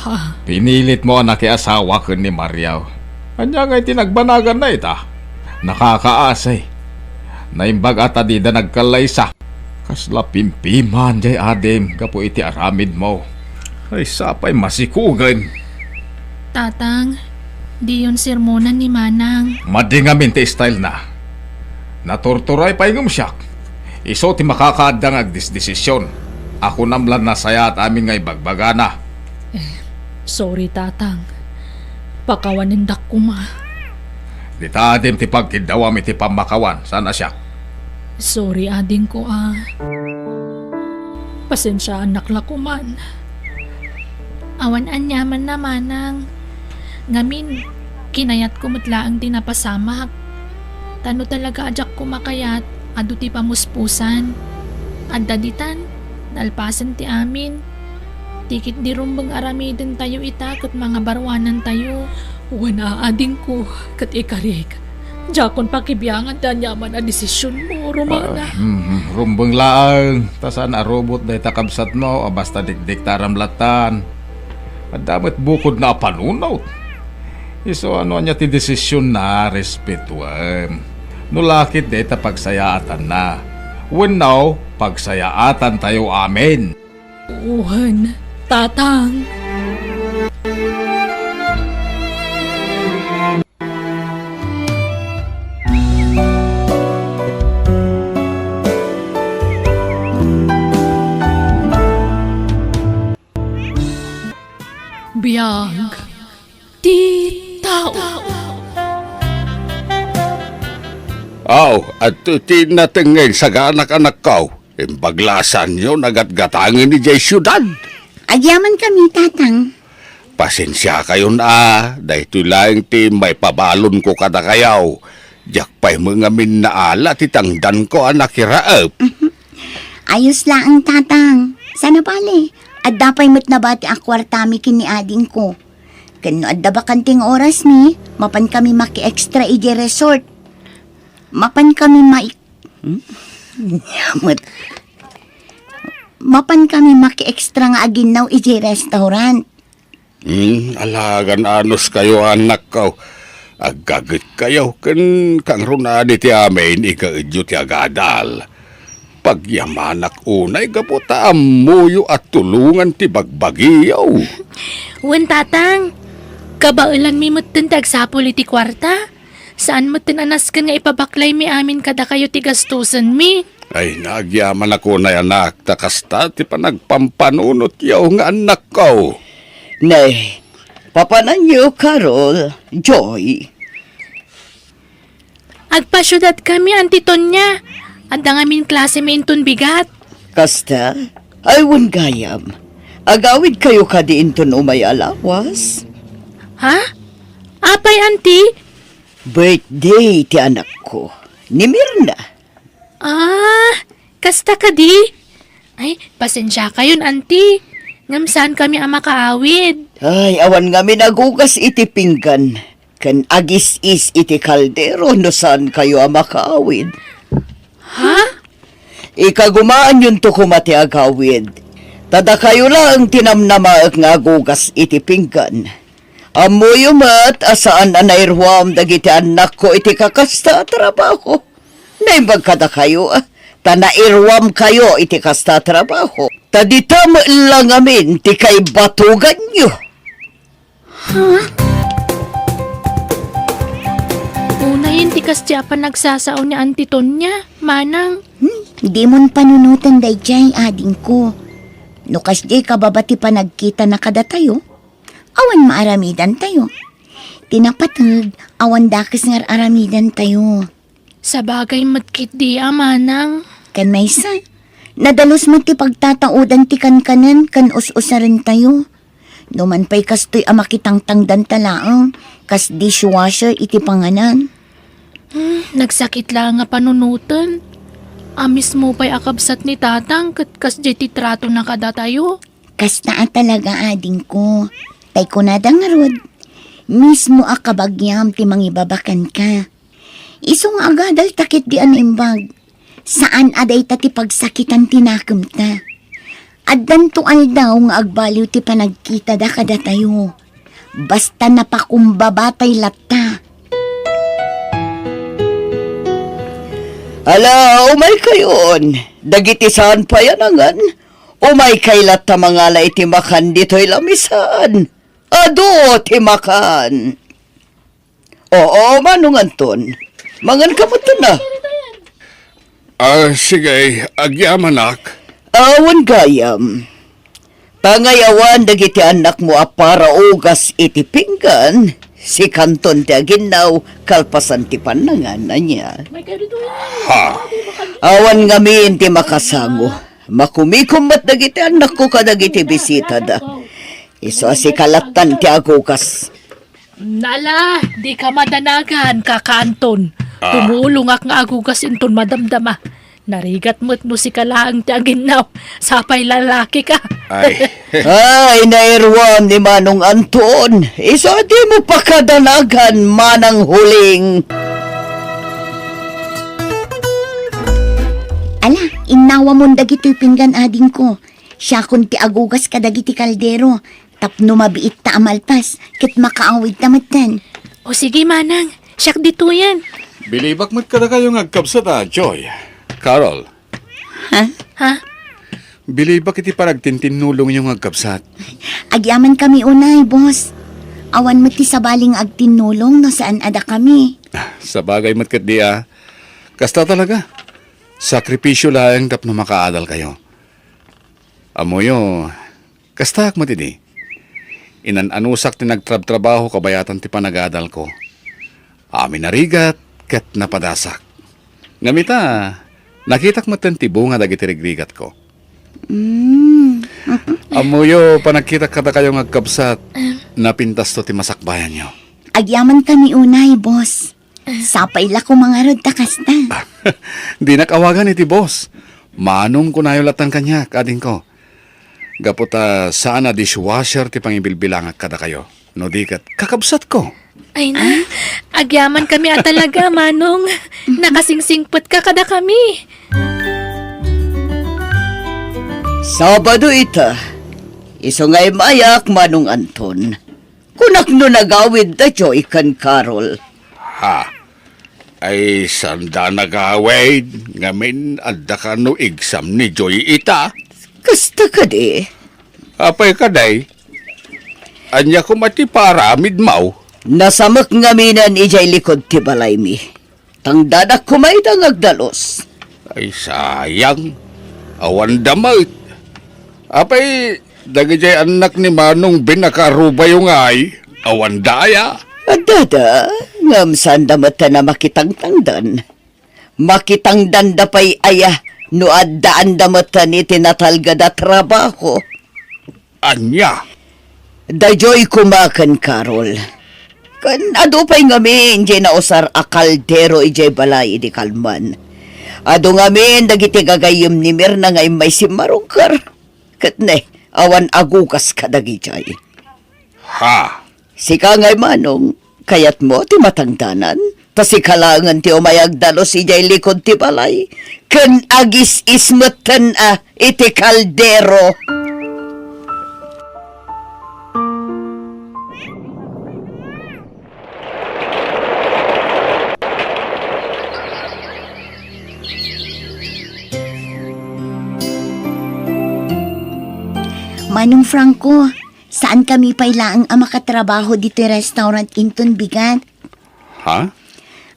Ha? Pinilitmo a nakiasawa ken ni Mario. Ania ngay ti nagbanaganna ita? Nakakaasi. Naimbag a ta dida nagkallaysa. Kasla pimpiman diay adim gapu iti aramidmo. Ay, sapay masikugen. Tatang, diyon sermonan ni Manang. Madi ngamin ti style na. Naturturay pay ngem siak. Isu ti makakaadda nga agdesdesisyon. A kunam la nasayaat amin nga ibagbagana. Eh, sorry, Tatang. Pakawanendak koma. Dita adim ti pagkiddawam iti pammakawan, saan a siak? Sorry, adingko, a. Pasensiaannak la koman. Awan aniamanna, Manang. Ngamin, kinayatko met laeng ti napasamak. Ta no talaga a diak koma kayat, adu ti pamuspusan. Adda ditan, nalpasen ti amin. Ti ketdi rumbeng aramidentayo ita ket mangabaruanantayo. Wen a, adingko, ket ikarik. Diakon pakibiangan ti aniaman a desisionmo, Romana. Ah, mm, rumbeng laeng, ta saan a rubot dayta kabsatmo a basta dikdiktaram lattan. Adda met bukodna a panunot. Isu a no ania ti desisionna, respetuem. No la ket dayta pagsayaatanna. Wenno, pagsayaatantayo amin. Wen, Tatang. Biag ti tao. Aw, adtoy ti nateng nga insaganak, anakko. Imbag la a saanyo nagatgatangen idiay siudad. Agyamankami, Tatang. Pasensiakayon a, daytoy laeng ti maipabalonko kadakayo. Diak pay met ngamin naala ti tangdanko a nakiraep. Mhm. Ayos laeng, Tatang. Saan a bale, adda pay met nabati a kuartami ken ni adingko. Ken no adda bakante nga orasmi, mapankami maki-extra idiay resort. Mapankami mai-, hmm? Nia met. Mapankami maki-extra nga aginnaw idiay restaurant. Hmm, alagan anuskayo, anakko. Aggagetkayo ken kangrunaan iti amin, igaedyo ti agadal. Pagyamanak unay gapu ta ammoyo a tulongan ti bagbagiyo. Wen, Tatang. Kabaelanmi metten ti agsapul iti kuarta. Saan metten a nasken nga ipabaklaymi amin kadakayo ti gastusenmi. Ay, nagyamanak unay, anak, ta kasta ti panagpampanunotyo nga annakko. Ne, Papananyo, Carol, Joy. Agpasiudad kami, Auntie Tonya. Adda ngamin klase mi inton bigat. Kasta? Ay, wen gayam. Agawid kayo kadi inton umay a lawas? Ha? Apay, Auntie? Birthday ti anakko, ni Mirna. Ah, kasta kadi? Ay, pasensiakayon, Auntie. Ngem saan kami a makaawid. Ay, awan ngamin agugas iti pinggan ken agis-is iti kaldero no saan kayo a makaawid. Ha? Ikagumaanyonto koma ti agawid. Ta dakayo laeng ti namnamaek nga agugas iti pinggan. Ammoyo met a saan a nairuam dagiti annakko iti kakasta a trabaho. Naimbag kadakayo, ta nairuamkayo iti kasta a trabaho. Ta dita met la ngamin ti kaibatuganyo. Ha? Unayen ti kasdi a panagsasao ni Auntie Tonya, Manang. Hmm, dimon panunoten daydiay, adingko. No kasdiay kababa ti panagkitana kadatayo, awan maaramidantayo. Ti napateg, awan dakes nga ar-aramidantayo. Sabagay met ketdi a, Manang. Ken maysa, nadalus met ti pagtataudan ti kankanen ken us-usarentayo. Numan pay kastoy a makitangtangdanta laeng, kas dishwasher iti panganan. Hmm, nagsakit laeng a panunoten. A mismo pay a kabsat ni Tatang ket kasdiay ti tratona kadatayo. Kasta a talaga, adingko. Tay kunada ngarud, mismo a kabagiam ti mangibabakenka. Isu nga agadalta ketdi a naimbag, saan a dayta ti pagsakitan ti nakemta. Addanto aldaw nga agbaliw ti panagkitada kadatayo. Basta napakumbabatay latta. Ala, umaykayon. Dagiti saan pay a nangan, umaykay latta mangala iti makan ditoy lamisaan. Adu ti makan. Oo, Manong Anton. Mangan ka met na. Ah, sige, agyamanak. Awan gayam. Tangay awan dagiti annakmo a para ugas iti pinggan, sikanton ti aginnaw kalpasan ti pannangan, ania? Ha? Awan ngamin ti makasango. Makumikom met dagiti annakko kadagiti bisitada. Isu a sika lattan ti agugas. Nala, dika madanagan, Kaka Anton. Ah. Tumulongak nga agugas inton madamdama. Narigat met no sika laeng ti aginnaw. Sapay lalakika. Ay. Ay, nairuam ni Manong Anton. Isu a dimo pakadanagan, Manang Huling. Ala, innawamon dagitoy pinggan, adingko. Siakon ti agugas kadagiti kaldero. Tapno mabiitta a malpas, ket makaawidta metten. O sige, Manang, siak ditoyen. Bilibak met kadakayo nga agkabsat a, Joy. Carol. Ha? Ha? Bilibak iti panagtintinnulongyo nga agkabsat. Agyamankami unay, boss. Awan met ti sabali nga agtinnulong no saan a dakami. Sabagay met ketdi a. Kasta talaga. Sakripisio laeng tapno makaadalkayo. Ammoyo, kastaak met idi. Inan-anusak ti nagtrabtrabaho kabayatan ti panagadalko. Amin a rigat ket napadasak. Ngem ita, nakitak metten ti bunga dagiti rigrigatko. Mm. Ammoyo, panagkitak kadakayo nga agkabsat, napintasto ti masakbayanyo. Agyamankami unay, boss. Sapay la koma ngarud ta kasta. Dinak awagan iti boss. Manong kunayo lattan kaniak, adingko. Gapu ta saan a dishwasher ti pangibilbilangak kadakayo. No di ket, kakabsatko. Ay na, agyamankami a talaga, Manong. Nakasingsingpetka kadakami. Sabado ita. Isu nga immayak, Manong Anton. Kunak no nagawid da Joy ken Carol. Ha? Ay, sanda nagawid, ngamin adda kano exam ni Joy ita? Kasta kadi. Apay kadi? Ania koma ti paaramidmo? Nasamek ngaminen idiay likud ti balaymi. Tangdadak koma ida nga agdalus. Ay, sayang. Awan da met. Apay, dagidiay annak ni Manong Binakarubay ngay? Awan daya. Addada, ngem saanda met a makitangtangdan. Makitangdanda pay aya no addaanda met iti natalged a trabaho. Ania? Daytoy koma ken Carol. Ken adu pay ngamin diay nausar a kaldero idiay balay idi kalman. Adu ngamin dagiti gagayyem ni Mirna nga immay simmarungkar. Ket ne, awan agugas kadagijay. Ha? Sika ngay, Manong, kayatmo ti matangdanan? Ta sika laengen ti umay agdalus idiay likud ti balay, ken agis-is metten a iti kaldero. Manong Franco, saankami pay laeng a makatrabaho ditoy restaurant inton bigat. Ha?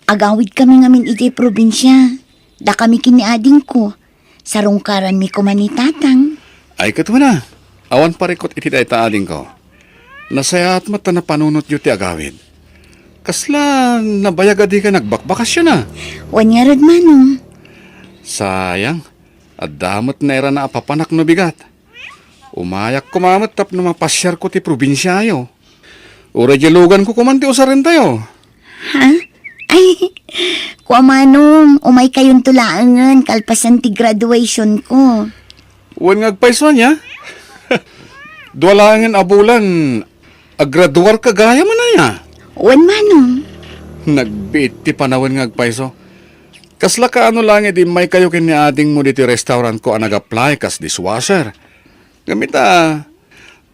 Agawidkami ngamin idiay probinsia. Dakami ken ni adingko. Sarungkaranmi koma ni Tatang. Ay, ket wen a. Awan parikut iti dayta, adingko. Nasayaat met ta napanunotyo ti agawid. Kasla nabayag a dika nagbakbakasyon a? Wen ngarud, Manong. Sayang. Adda met nairana a papanak no bigat. Umayak koma met tapno mapasiarko ti probinsiayo. Uray diay luganko koman ti usarentayo. Ha? Ay, kua, Manong, umaykayonto laengen kalpasan ti graduationko. Wen nga agpayso ania? Dua laengen a bulan, agraduarka gayam aya? Wen, Manong. Nagbiit ti panawen nga agpayso. Kasla kaano laeng idi immaykayo ken ni adingmo ditoy restaurantko a nag-apply kas dishwasher? Ngem ita,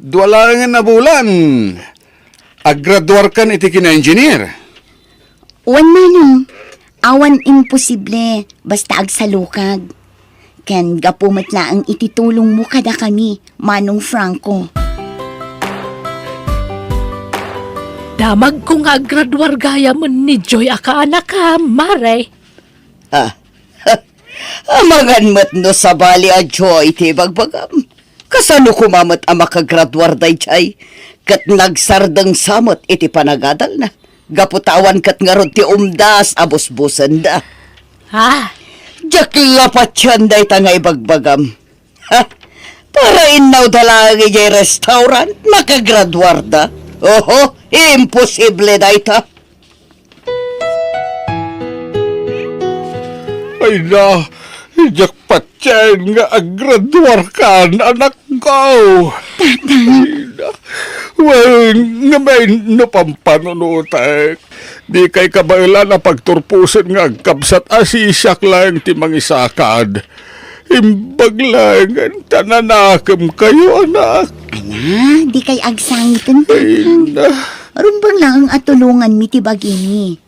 dua laengen a bulan, agraduarkan iti kina-engineer. Wen, Manong, awan imposible basta agsalukag. Ken gapu met laeng iti tulongmo kadakami, Manong Franco. Damagko nga agraduar gayamen ni Joy a kaanakam, Mare. Ah, amangan met no sabali a Joy ti ibagbagam. Kasano koma met a makagraduar daydiay? Ket nagsardengsa met iti panagadalna. Gapu ta awan ket ngarud ti umdas a busbusenda. Ah. Diak la patien dayta nga ibagbagam. Ha? Para innawda laeng idiay restaurant, makagraduarda? Oho, imposible dayta. Ay na, diak patien nga agraduarkan, anakko. Tatang. Ay na. Wen, ngamin no pampanunotek, dikay kabaelan a pagturposen nga agkabsat a siak laeng ti mangisakad. Imbag laengen ta nanakemkayo, anak. Ana, dikay agsangiten, Tatang. Ay na. Rumbeng laeng a tulonganmi ti bagimi.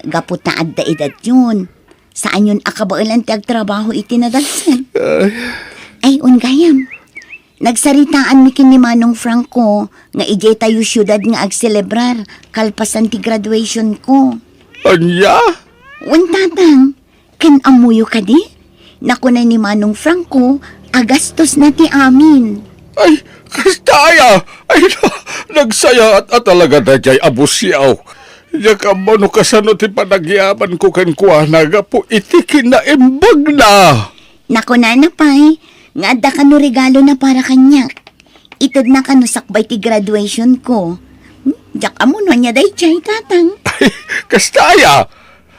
Gapu ta adda edadyon, saanyon a kabaelan ti agtrabaho iti nadalsen. Ay. Ay, wen gayam. Nagsaritaanmi ken ni Manong Franco nga idiay tayo siudad nga agselebrar kalpasan ti graduationko. Ania? Wen, Tatang. Ken ammoyo kadi? Nakuna ni Manong Franco a gastosna ti amin. Ay, kasta aya! Ay, na-, nagsayaat a talaga daydiay a busiaw. Diak ammo no kasano ti panagyamanko kenkuana gapu iti kinaimbagna. Nakunana pay nga adda kano regalona para kaniak. Itedna kano sakbay ti graduationko. Hmm? Diak ammo no ania daydiay, Tatang. Ay, kasta aya?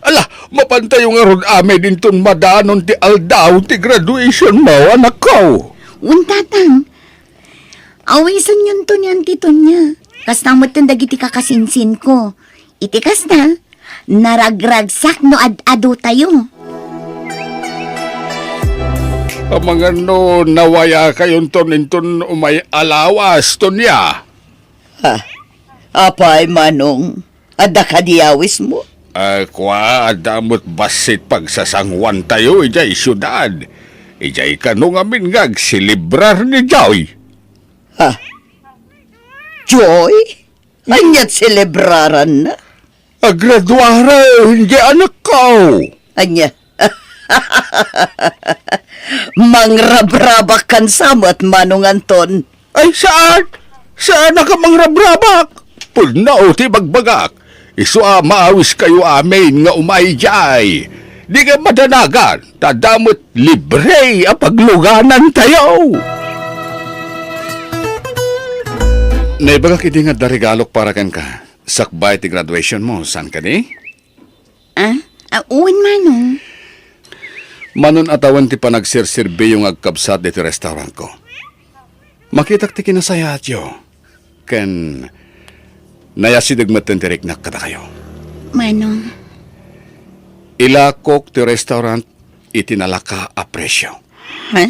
Ala, mapantayo ngarud amin inton madanon ti aldaw ti graduationmo, anakko. Wen, Tatang. Awisenyonto ni Auntie Tonia. Kasta metten dagiti kakasinsinko. Iti kasta, naragragsak no ad-adutayo. Amangan no nawayakayonton inton umay a lawas, Tonia. Ha? Apay, Manong? Adda kadi awismo? Ah, kua, adda met bassit pagsasanguantayo idiay siudad. Idiay kano ngamin nga agselebrar ni Joy. Ha? Joy? Ania't selebraranna? Agraduaren diay anakko. Ania? Mangrabrabak kan sa met, Manong Anton. Ay, saan? Saan a ka mangrabrabak? Pudno ti bagbagak. Isu a maawiskayo amin nga umay idiay. Dika madanagan, ta adda met libre a pagluganantayo. Naibagak idi nga adda regalok para kenka. Sakbay ti graduation mo, saan kadi? Ah? Ah, wen, Manong. Manon a tawen ti panagserserbiyo nga agkabsat ditoy restaurantko. Makitak ti kinasayaatyo. Ken nayasideg metten ti riknak kadakayo. Manong. Ilakok ti restaurant iti nalaka a presio. Ha?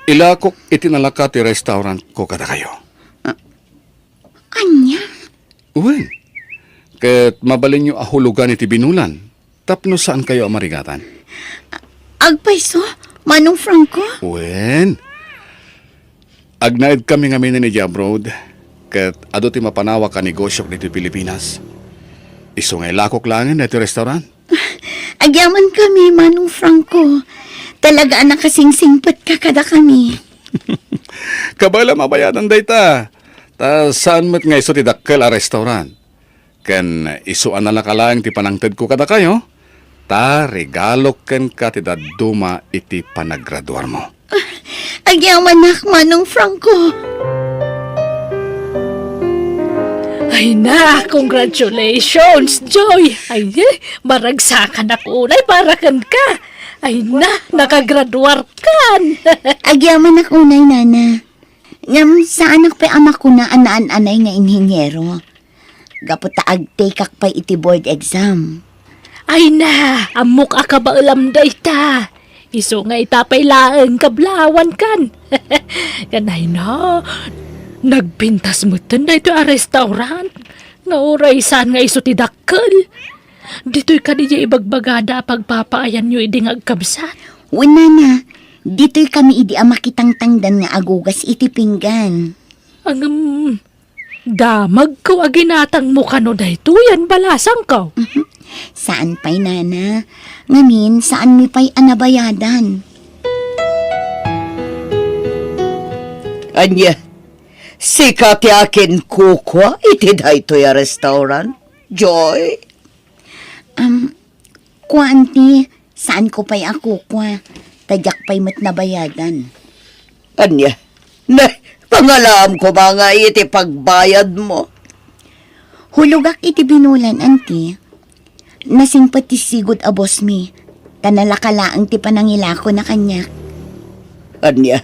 Ilakok iti nalaka ti restaurantko kadakayo. Ah, ania? Wen, ket mabalinyo a hulogan iti binulan tapno saankayo a marigatan. Agpayso, Manong Franco? Wen, agnaedkami ngamin idiay abroad, ket adu ti mapanawak a negosiok ditoy Pilipinas. Isu nga ilakok laengen daytoy restaurant. Agyamankami, Manong Franco. Talaga a nakasingsingpetka kadakami. Kabaelam a bayadan dayta. Ta saan met nga isu ti dakkel a restaurant. Ken isu a nalaka laeng ti panangtedko kadakayo, ta regalok kenka ti dadduma iti panagraduarmo. Agyamanak, Manong Franco. Ay na, congratulations, Joy! Ay, eh, maragsakanak unay para kenka. Ay na, nakagraduarkan. Agyamanak unay, Nana. Ngem saanak pay a makuna a naan-anay nga inhiniero. Gapu ta agtekak pay iti board exam. Ay na, ammok a kabaelam dayta. Isu nga ita pay laeng kablawankan. Ken ay na, nagpintas metten daytoy a restaurant. Nga uray saan nga isu ti dakkel. Ditoy kadi diay ibagbagada a pagpapaayanyo idi nga agkabsat? Wen, Nana, ditoy kami idi a makitangtangdan nga agugas iti pinggan. Ngem, damagko a ginatangmo kano daytoy a balasangko. Mhm. Saan pay, Nana. Ngamin, saanmi pay a nabayadan. Ania, sika ti akinkukua iti daytoy a restaurant, Joy? Um, kua, Auntie, saanko pay a kukua, ta diak pay met nabayadan. Ania? Ne, pangalaam koma nga iti pagbayadmo. Hulogak iti binulan, Auntie. Nasingpet ti sigud a bossmi, ta nalaka laeng ti panangilakona kaniak. Ania?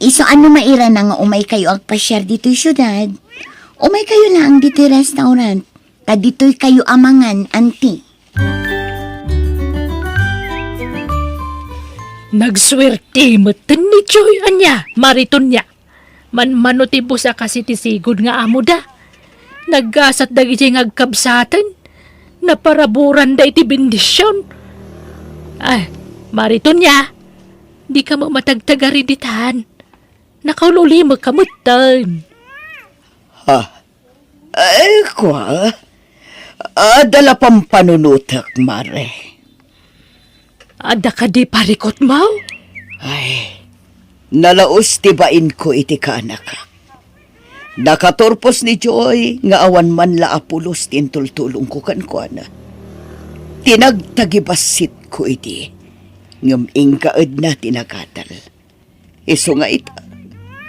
Isu a no mairana nga umaykayo agpasiar ditoy siudad, umaykayo laeng ditoy restaurant. Ta ditoykayo a mangan, Auntie. Nagsuerte metten ni Joy ania, Mari Tonia. Manmano ti boss a kas iti sigud nga amoda. Naggasat dagidiay nga agkabsaten. Naparaburanda iti bendision. Ay, Mari Tonia, dika met matagtagari ditan. Nakaul-ulimekka metten. Ha? Ay, kua, adda la pampanunotek, Mare. Adda kadi parikutmo? Ay, nalaus ti bainko iti kaanakak. Nakaturpos ni Joy nga awan man la a pulos ti intultulongko kenkuana. Tinagtagibasitko idi, ngem inkaedna ti nagadal. Isu nga ita,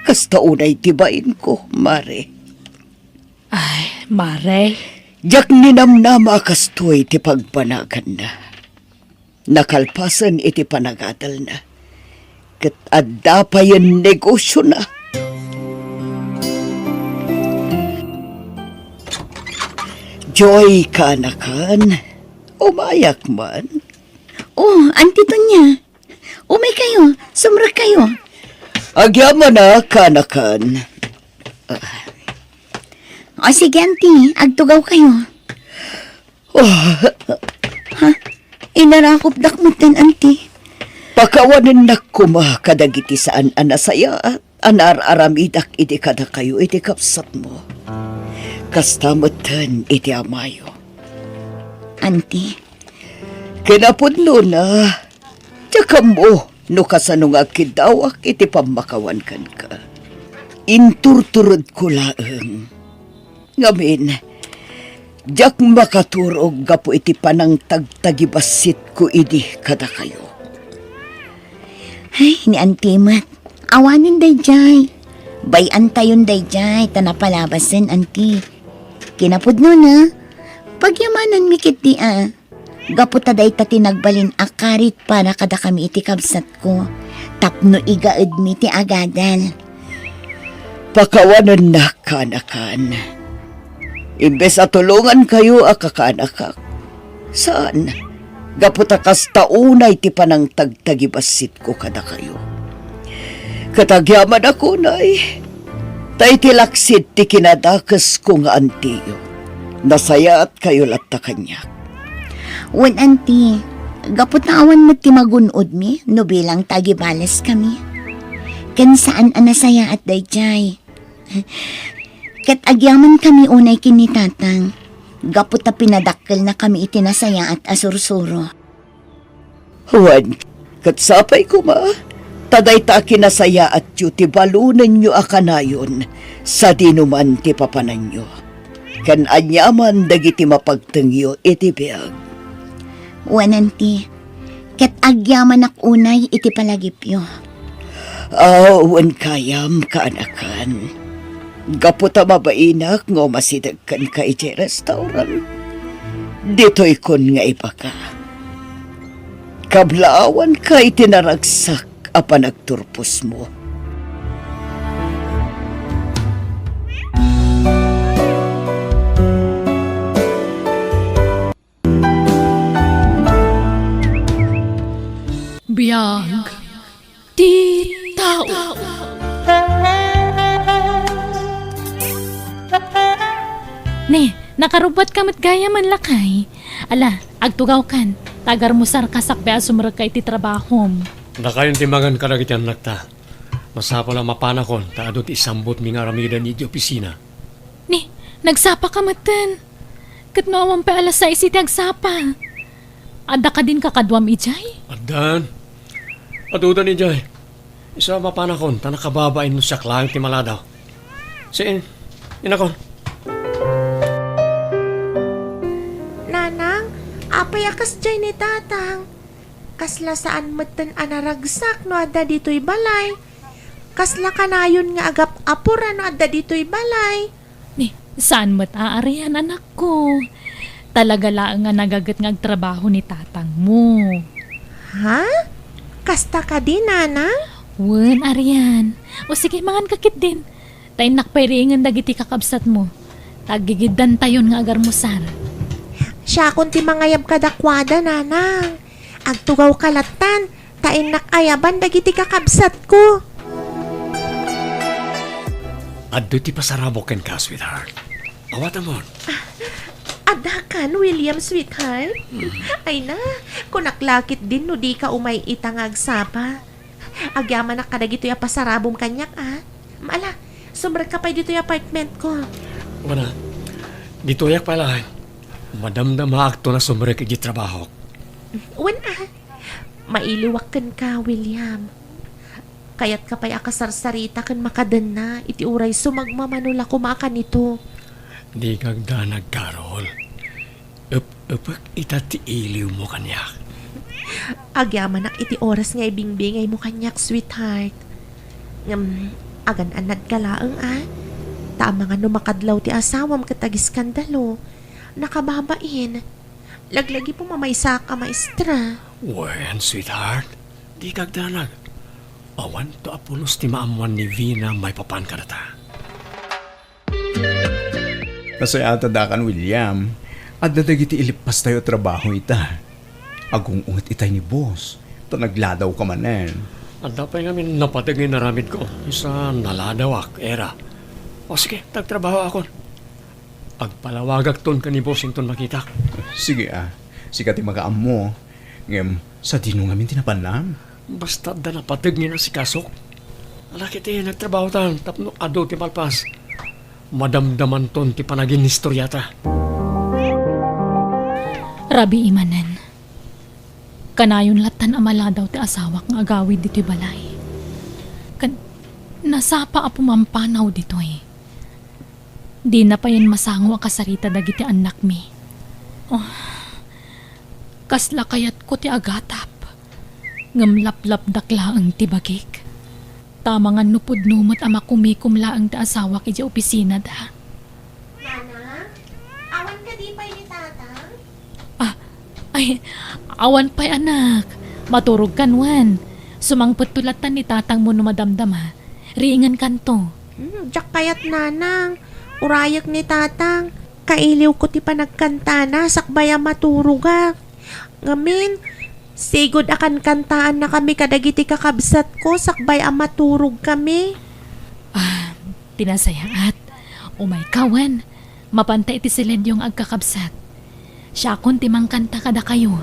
kasta unay ti bainko, Mare. Ay, Mare. Diak ninamnama a kastoy ti pagbanaganna. Nakalpasen iti panagadalna, ket adda payen negosiona. Joy, kaanakan, umayak man. Oh, Auntie Tonia. Umaykayo, sumrekkayo. Agyamanak, kaanakan. O, sige, Auntie, agtugawkayo. Oh. Ha? Inarakopdak metten, Auntie. Pakawanennak koma kadagiti saan a nasayaat a naar-aramidak idi kadakayo iti kabsatmo. Kasta metten iti amayo. Auntie. Kinapudnona, diak ammo no kasano nga agkiddawak iti pammakawan kenka. Inturturedko laeng. Ngamin, diak makaturog gapu iti panangtagtagibasitko idi kadakayo. Ay, ni Auntie met. Awanen dayjay. Bay-antayon dayjay, ta napalabasen, Auntie. Kinapudnona, pagyamananmi ketdi a. Gapu ta dayta ti nagbalin a karit para kadakami iti kabsatko, tapno igaedmi ti agadal. Pakawanennak, kaanakan. Imbes a tulongankayo a kakaanakak, saan, gapu ta kasta unay ti panangtagtagibasitko kadakayo. Ket agyamanak unay, ta iti laksid ti kinadakesko nga antiyo, nasayaatkayo latta kaniak. Wen, Auntie, gapu ta awan met ti magun-odmi no bilang ta agibaleskami. Ken saan a nasayaat dayjay. Ket agyamankami unay ken ni Tatang, gapu ta pinadakkelnakami iti nasayaat a sursuro. Wen, ket sapay koma, ta dayta a kinasayaatyo ti balonenyo a kanayon sadino man ti papananyo, ken aniaman dagiti mapagtengyo iti biag. Wen, Auntie, ket agyamanak unay iti palagipyo. Aw, wen gayam, kaanakan. Gapu ta mabainak nga umasideg kenka idiay restaurant, ditoykon nga ibaka. Kablaawanka iti naragsak a panagturposmo. Biag ti tao. Ne, nakarubbuatka met gayam, lakay. Ala, agtugawkan, ta agarmusarka sakbay a sumrekka iti trabahom. Dakayon ti mangan kadagiti annakta. Masapul a mapanakon, ta adu ti isambutmi nga aramiden iti opisina. Ni, nagsapaka metten. Ket no awan pay alas sais iti agsapa. Adda kadin kakaduam idiay? Addan. Adudan idiay. Isu a mapanakon, ta nakababain no siak laeng ti maladaw. Saan, inakon. Nanang, apay a kasdiay ni Tatang? Kasla saan metten a naragsak no adda ditoy balay. Kasla kanayon nga agap-apura no adda ditoy balay. Ni, saan met a arian, anakko. Talaga laeng a nagaget nga agtrabaho ni tatangmo. Ha? Kasta kadi, Nanang? Wen, arian. O sige, manganka ketdin. Ta innak pay riingen dagiti kakabsatmo. Ta aggigiddantayon nga agarmusar. Siakon ti mangayab kadakuada, Nanang. Agtugawka lattan, ta innak ayaban dagiti kakabsatko. Adda ti pasarabok kenka, sweetheart. Awatamon. Addakan, William, sweetheart. Mm. Ay na, kunak la ketdin no dika umay ita nga agsapa. Agyamanak kadagitoy a pasarabom kaniak, a. Ala, sumrekka pay ditoy apartmentko. Wen a, ditoyak pay laeng. Madamdamaakton a sumrek iti trabahok. Wen a, mailiwak kenka, William. Kayatka pay a kasarsarita ken makadenna iti uray sumagmamano la koma a kanito. Dika agdanag, Carol. Ep-epek ita ti iliwmo kaniak. Agyamanak iti oras nga ibingbingaymo kaniak, sweetheart. Ngem, agan-annadka laeng, a? Ta amangan no makadlaw ti asawam ket agiskandalo. Nakababain. Laglagipem a maysaak a maestra. Wen, sweetheart, dika agdanag. Awanto a pulos ti maammoan ni Vina maipapan kadata. Nasayaat a dakayo, William. Adda dagiti ileppastayo a trabaho ita. Agung-unget itay ni boss, ta nagladawka manen. Adda pay ngamin napateg nga inaramidko, isu a naladawak, era. O sige, ta agtrabahoakon. Agpalawagakton ken ni boss inton makitak. Sige a, sika ti makaammo. Ngem, sadino ngamin ti napannam? Basta adda napateg nga inasikasok. Ala ketdi, nagtrabahotan tapno adu ti malpas. Madamdamanton ti panaginistoriata. Rabii manen. Kanayon lattan a maladaw ti asawak nga agawid ditoy balay. Ken nasapa a pumampanaw ditoy. Dina payen masango a kasarita dagiti annakmi. Oh, kasla kayatko ti agatap, ngem laplapdak laeng ti bagik. Tamangan no pudno met a makumikom laeng ti asawak idiay opisinada. Nanang, awan kadi pay ni Tatang? Ah, ay, awan pay, anak. Maturogkan wen. Sumangpetto latta ni Tatangmo no madamdama. Riingenkanto. Hmm, diak kayat, Nanang. Urayek ni Tatang. Kailiwko ti panagkantana sakbay a maturogak. Ngamin, sigud a kankantaannakami kadagiti kakabsatko sakbay a maturogkami. Ah, ti nasayaat. Umayka wen. Mapanta iti silenyo nga agkakabsat. Siakon ti mangkanta kadakayo.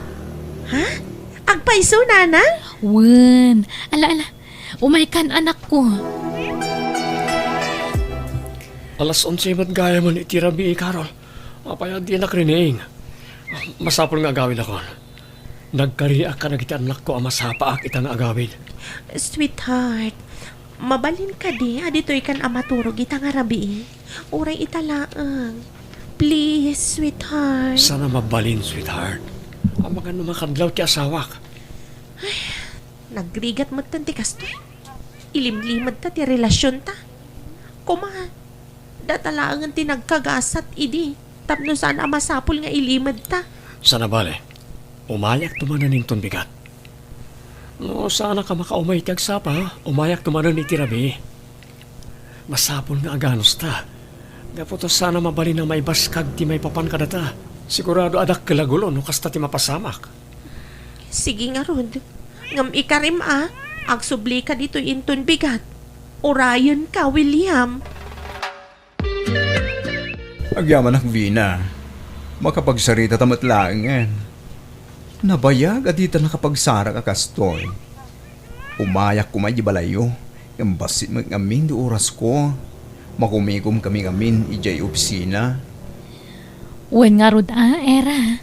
Ha? Agpayso, Nanang? Wen. Ala, ala. Umaykan, anakko. Alas onse met gayamen iti rabii, Carol. Apay a dinak riniing? Masapul nga agawidakon. Nagkariak kadagiti annakko a masapaak ita nga agawid. Sweetheart, mabalin kadi a ditoykan a maturog ita nga rabii? Uray ita laeng. Please, sweetheart. Saan a mabalin, sweetheart. Amangan no makadlaw ti asawak. Ay, nagrigat metten ti kastoy. Ilimlimedta ti relasionta. Koma, data laengen ti nagkagasat idi tapno saan a masapul nga ilimedta. Saan a bale, umayakto manen inton bigat. No, saanak a makaumay iti agsapa, umayakto manen iti rabii. Masapul nga aganusta. Gapu ta saan a mabalin a maibaskag ti maipapan kadata. Sigurado a dakkel a gulo no kasta ti mapasamak. Sige ngarud. Ngem ikarim a, agsublika ditoy inton bigat. Urayenka, William. Agyamanak, Vina. Makapagsarita ta met laengen. Nabayag a dita nakapagsarak a kastoy. Umayak koma idiay balayyo, ngem bassit met ngamin ti orasko. Makumikomkami ngamin idiay opisina. Wen ngarud a, Era.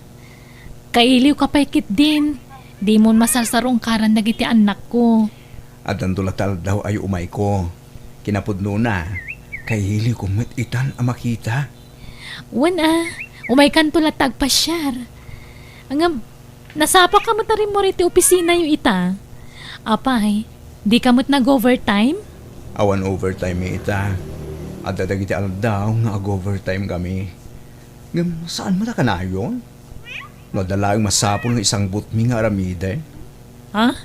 Kailiwka pay ketdin, dimon masarsarungkaran dagiti annakko. Addanto latta aldaw a umayko. Kinapudnona, kailiwko met itan a makita. Wen a, umaykanto latta agpasiar. Ngem, nasapaka met a rimmuar iti opisinayo ita. Apay, dika met nag-overtime? Awan overtime ita. Adda dagiti aldaw nga ag-overtime kami. Ngem, saan met a kanayon? No adda laeng masapul nga isangbutmi nga aramiden. Ha?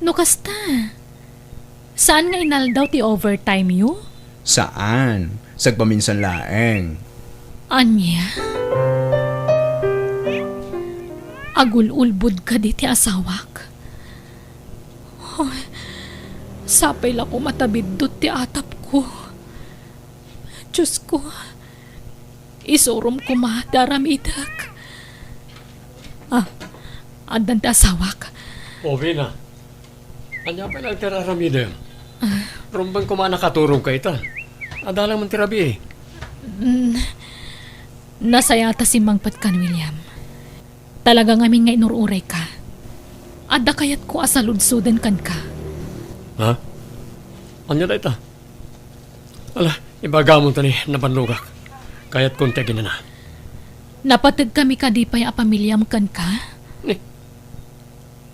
No kasta, saan nga inaldaw ti overtime-yo? Saan. Sagpaminsan laeng. Ania? Agul-ulbod kadi ti asawak? Ay, sapay la koma ta biddut ti atapko. Diosko, isurom koma ti aramidek. Ah, addan ti asawak. O, Vina, ania pay laeng ti ar-aramidem? Ah. Rumbeng koma a nakaturogka ita. Adda laeng man ti rabii. Mm, nasayaat a simmangpet kan William. Talaga ngamin nga inur-urayka. Adda kayatko a saludsoden kenka. Ha? Ania dayta? Ala, ibagam ta ni nabannogak. Kayatkon ti aginana. Napategkami kadi pay a pamiliam kenka? Ni,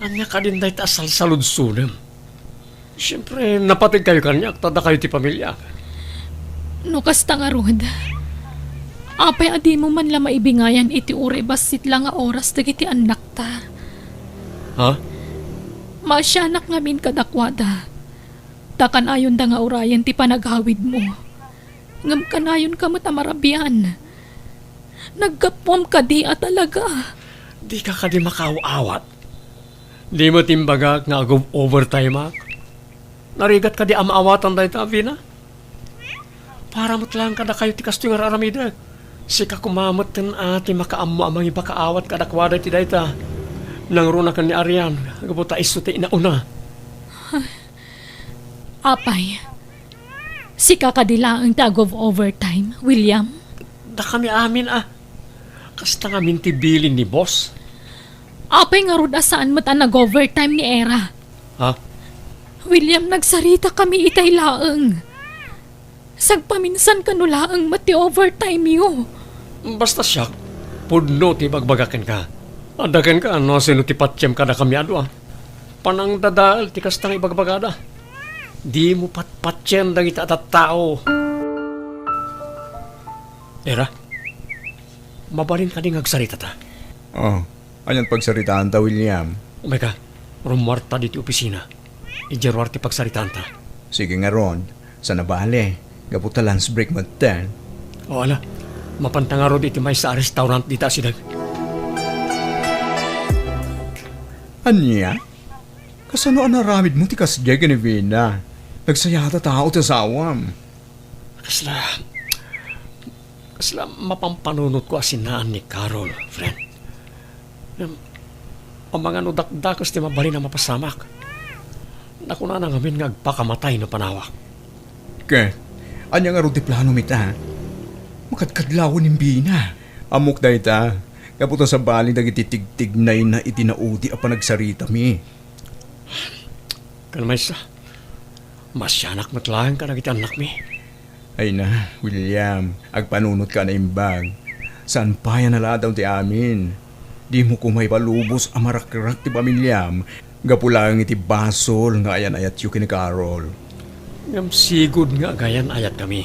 ania kadin dayta a salsaludsodem? Siempre, napateg kayo kaniak, ta dakayo ti pamiliak. No kasta ngarud, apay a dimo man la maibingayan iti uray bassit la nga oras dagiti annakta? Ha? Maasianak ngamin kadakuada. Ta kanayonda nga urayen ti panagawidmo. Ngem kanayonka met a marabian. Naggapuam kadi a talaga. Dika kadi makaaw-awat? Di met imbagak nga ag-overtime-ak? Narigat kadi a maawatan dayta, Vina? Para met laeng kadakayo ti kastoy nga ar-aramidek. Sika koma metten a ti makaammo a mangipakaawat kadakuada iti dayta. Nangruna ken ni Arian, gapu ta isu ti inauna. Apay, sika kadi laeng ti ag-overtime, William? Dakami amin a. Kasta ngamin ti bilin ni boss. Apay ngarud a saan met a nag-overtime ni Era? Ha? William, nagsarita kami itay laeng. Sagpaminsan kano laeng met ti overtime-yo. Basta siak, pudno ti ibagbagak kenka. Adda kenka no sino ti patiem kadakami a dua. Panangdadael ti kasta nga ibagbagada. Dimo patpatien dagita a tattao. Era, mabalin kadi nga agsaritata? Oh, anian pagsaritaanta, William? Umay ka, rummuarta ditoy opisina. Idiay ruar ti pagsaritaanta. Sige ngarud, saan a bale, gapu ta lunch break metten. O ala, mapanta ngarud iti maysa a restaurant dita a siudad. Ania? Kasano a naaramidmo ti kasdiay ken ni Vina? Nagsayata tao ti asawam. Kasla, kasla mapampanunotko a sinaan ni Carol, friend. Ngem, amangan no dakdakes ti mabalin a mapasamak. Nakunana ngamin nga agpakamatay no panawak. Ket, ania ngarud ti planom ita? Makadkadlawen ni Vina. Ammok dayta, gapu ta sabali dagiti tigtignayna iti naudi a panagsaritami. Ken maysa, maasianak met laeng kadagiti annakmi. Ay na, William, agpanunotka a naimbag. Saan pay a naladaw ti amin. Dimo koma ipalubos a marakrak ti pamiliam gapu laeng iti basol nga ayan-ayatyo ken ni Carol. Ngem sigud nga agayan-ayatkami.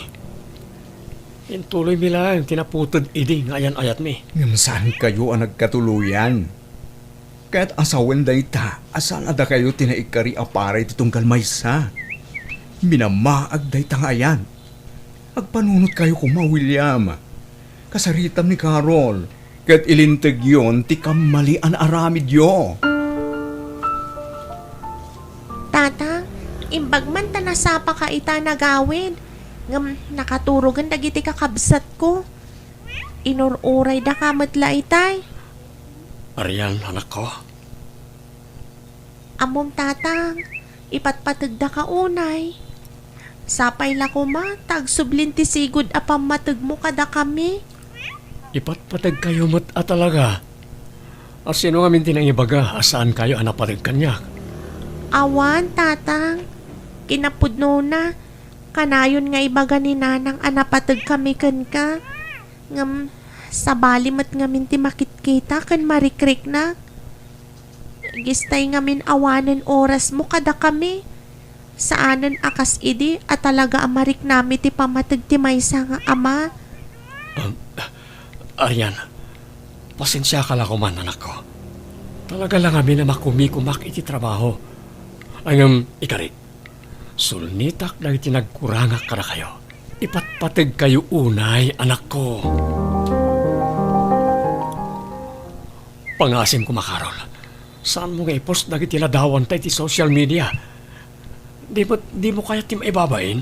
Intuloymi laeng ti naputed idi nga ayan-ayatmi. Ngem saankayo a nagkatuloyan. Ket a sawen dayta a saan a dakayo ti naikkari a para iti tunggal maysa. Minamaag dayta nga ayan. Agpanunotkayo koma, William. Kasaritam ni Carol, ket ilintegyon ti kammalian a aramidyo. Tata, imbag man ta nasapaka ita a nagawid, ngem nakaturogen dagiti kakabsatko. Inur-uraydaka met la itay. Arian, anakko. Ammom, Tatang, ipatpategdaka unay. Sapay la koma ta agsublin ti sigud a pammategmo kadakami. Ipatpategkayo met a talaga. A sino ngamin ti nangibaga a saankayo a napateg kaniak? Awan, Tatang. Kinapudnona, kanayon nga ibaga ni Nanang a napategkami kenka. Ngem sabali met ngamin ti makitkita ken marikriknak. Gistay ngamin awanen orasmo kadakami. Saanen a kas idi a talaga a mariknami ti pammateg ti maysa nga ama. Um, Arian, pasensiaka la koman, anakko. Talaga la ngamin a makumikumak iti trabaho. Ngem, ikarik, sulnitak dagiti nagkurangak kadakayo. Ipatpategkayo unay, anakko. Pangasim koma, Carol. Saanmo nga i-post dagiti ladawanta iti social media. Di mo, di mo kayat ti maibabain?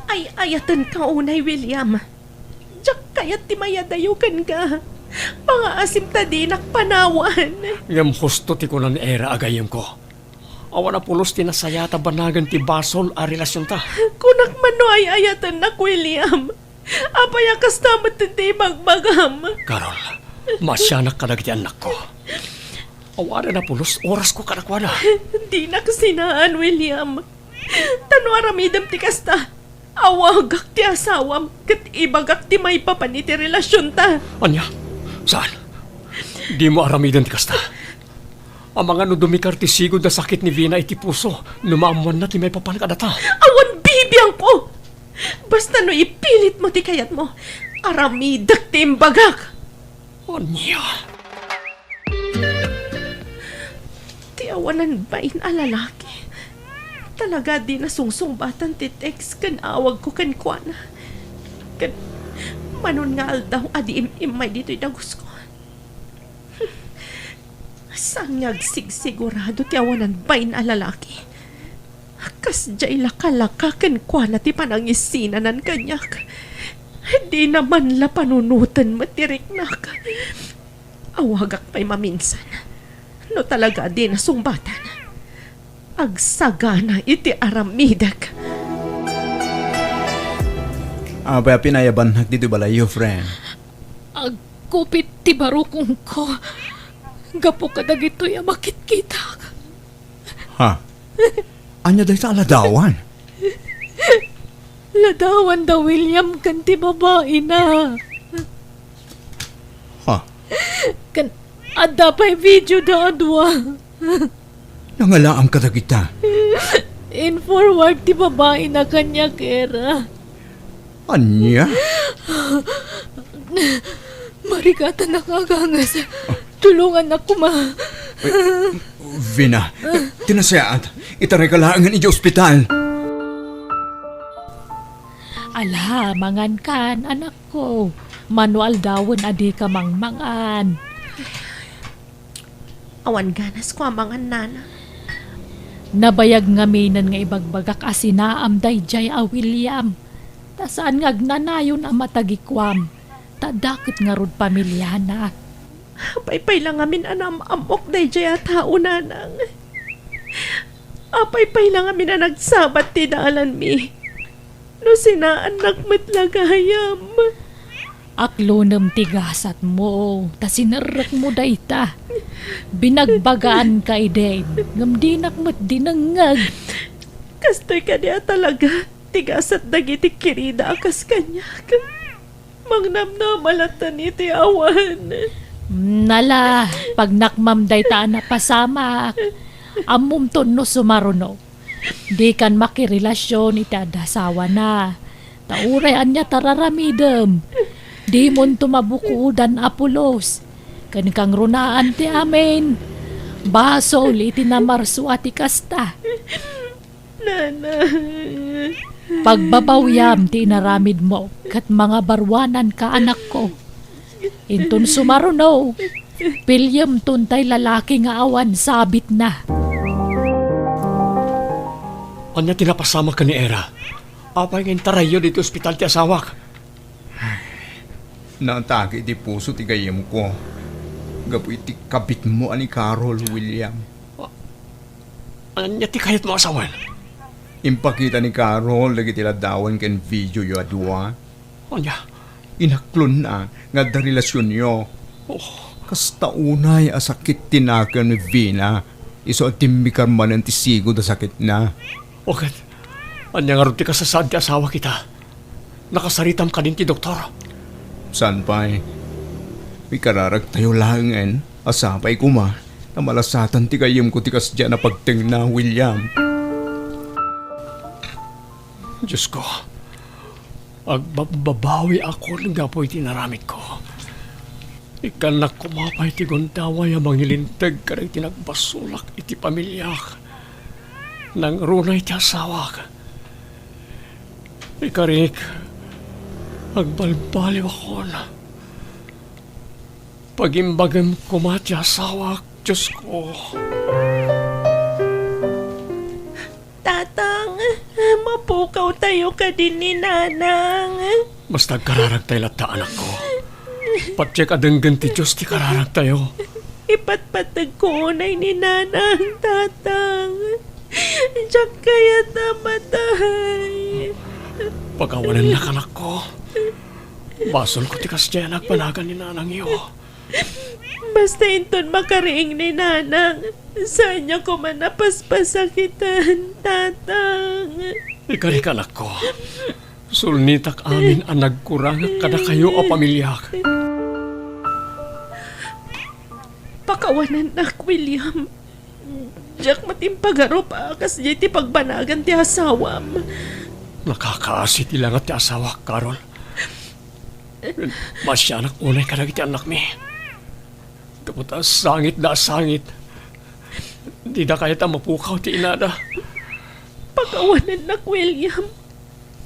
Ay-ayatenka unay, William. Diak kayat ti mayadayo kenka. Pangaasim ta dinak panawan. Ngem husto ti kuna ni Era a gayyemko. Awan a pulos ti nasayat a banagen ti basol a relasionta. Kunak man no ay-ayatennak, William. Apay a kasta met ti ibagbagam? Carol, maasianak kadagiti annakko. Awanen a pulos orasko kadakuada. Dinak sinaan, William. Ta no aramidem ti kasta, awagak ti asawam ket ibagak ti maipapan iti relasionta. Ania? Saan? Dimo aramiden ti kasta. Amangan no dumikar ti sigud a sakit ni Vina iti puso no maammoanna ti maipapan kadata. Awan bibiangko! Basta no ipilitmo ti kayatmo, aramidek ti imbagak. Ania? Ti awanan bain a lalaki. Talaga a dina sungsungbatan ti text ken awagko kenkuana. Ken manon nga aldaw a di im-immay ditoy dagusko. Saan nga agsigsigurado ti awanan bain a lalaki? Kasdiay lakalaka kenkuana ti panangisinanan kaniak. Dina man la panunoten met ti riknak. Awagak pay maminsan. No talaga a dina sungbatan, agsagana iti aramidek. Apay a pinayabannak ditoy balayyo, friend? Agkupit ti barukongko gapu kadagitoy a makitkitak. Ha? Ania dayta a ladawan? Ladawan da William ken ti babaina. Ha? Ken adda pay video da a dua. Nangalaam kadagita. In-forward ti babaina kaniak, Era. Ania? Marigatanak a agangas. Tulongannak koma. Vina, ti nasayaat, itarayka laengen idiay ospital. Ala, mangankan, anakko. Mano aldawen a dika mangmangan. Awan ganasko a mangan, nana. Nabayag ngaminen nga ibagbagak a sinaam daydiay a William. Ta saan nga agnanayon a matagikuam. Ta dakket ngarud pamiliana. Apay pay la ngamin a naam-ammok daydiay a tao, nanang. Apay pay la ngamin a nagsabat ti dalanmi. No sinaannak met la gayam. Aklonem ti gasatmo, ta sinerrekmo dayta. Binagbagaanka idin, ngem dinak met dinengngeg. Kastoy kadi a talaga ti gasat dagiti kirida a kas kaniak. Mangnamnama latta iti awan. Nala, pagnakmam dayta a napasamak. Ammomto no sumaruno. Dikan makirelasion iti adda asawana. Ta uray ania ti ar-aramidem, dimonto mabukodan a pulos. Ken kangrunaan ti amin, basol iti namarso a ti kasta. Nana. Pagbabawiam ti inaramidmo ket mangabaruananka, anakko. Inton sumaruno, piliyemton tay lalaki nga awan sabitna. Ania ti napasamak ken ni Era? Apay nga intarayyo ditoy ospital ti asawak? Naatake iti puso ti gayyemko gapu iti kabitmo a ni Carol, William. Ania ti kayatmo a sawen? Impakita ni Carol dagiti ladawan ken videoyo a dua. Ania? Inaklonna nga adda relasionyo. Oh. Kasta unay a sakit ti nakem ni Vina, isu a timmikar manen ti sigud a sakitna. O ket, ania ngarud ti kasasaad ti asawak ita? Nakasaritam kadin ti doktor? Saan pay? Ikararagtayo laengen a sapay koma ta malasatan ti gayyemko ti kasdiay a pagtengna, William. Diosko, agbabbabawiakon gapu iti inaramidko. Ikkannak koma pay ti gundaway a mangilinteg kadagiti nagbasolak iti pamiliak. Nangruna iti asawak. Ikarik, agbalbaliwakon. Pagimbagem koma ti asawak, Diosko. Tatang, mapukawtayo kadi ni Nanang. Basta agkararagtay latta, anakko. Patiek a denggen ti Dios ti kararagtayo. Ipatpategko unay ni Nanang, Tatang. Diak kayat a matay. Pakawanennak, anakko. Basolko ti kasdiay a nagbanagan ni nanangyo. Basta inton makariing ni Nanang, saanyo koma a paspasakitan, Tatang. Ikarik, anakko. Sulnitak amin a nagkurangak kadakayo a pamiliak. Pakawanennak, William. Diak met impagarup a kasdiay ti pagbanagan ti asawam. Nakakaasi ti langa ti asawak, Carol. Masianak unay kadagiti annakmi. Gapu ta sangitda a sangit. Dida kayat a mapukaw ti inada. Pakawanennak, William.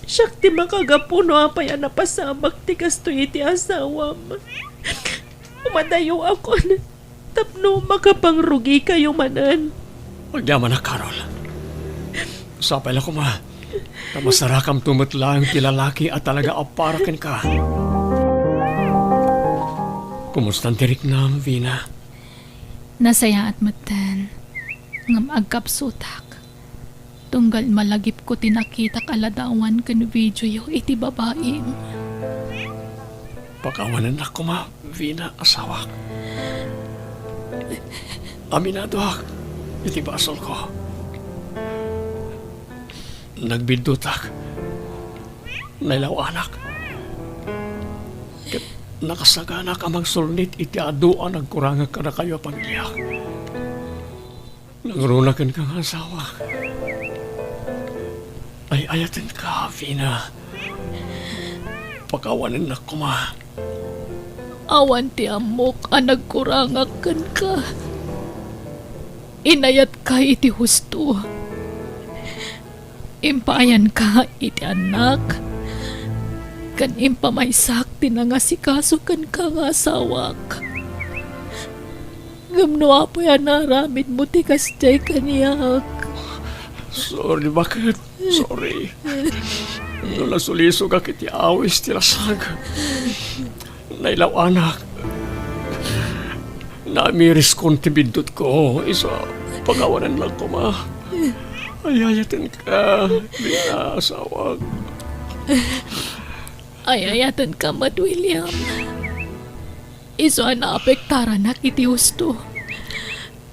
Siak ti makagapu no apay a napasamak ti kastoy iti asawam. Umadayoakon tapno makapangrugikayo manen. Agyamanak, Carol. Sapay la koma ta masarakamto met laeng ti lalaki a talaga a para kenka. Kumustan ti riknam, Vina? Nasayaat metten, ngem agkapsutak. Tunggal malagipko ti nakitak a ladawan ken videoyo iti babaim. Pakawanennak koma, Vina, asawak. Aminadoak iti basolko. Nagbiddutak. Nailaw-anak. Ket nakasaganak a mangsulnit iti adu a nagkurangak kadakayo a pamiliak. Nangruna kenka nga asawa. Ay-ayatenka, Vina. Pakawanennak koma. Awan ti ammok a nagkurangak kenka. Inayatka iti husto. Impaayanka iti annak, ken impamaysak ti nangasikaso kenka nga asawak. Ngem no apay a naaramidmo ti kasdiay kaniak? Sorry, baket. Sorry. No nasulisogak iti awis ti lasag, nailaw-anak. Naamiriskon ti biddutko, isu a pakawanennak koma. Ay-ayatenka, Vina, asawak. Ay-ayatenka met, William. Isu a naapektaranak iti husto.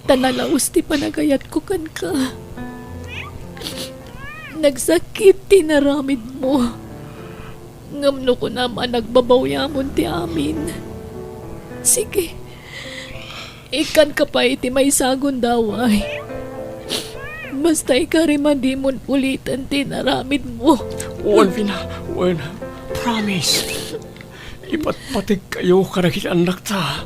Ta nalaus ti panagayatko kenka. Nagsakit ti inaramidmo. Ngem no kunam a nagbabawyamon ti amin, sige, ikkanka pay iti maysa a gundaway. Basta ikarim a dimon uliten ti inaramidmo. Wen, Vina, wen. Promise. Ipatpategkayo kadagiti annakta.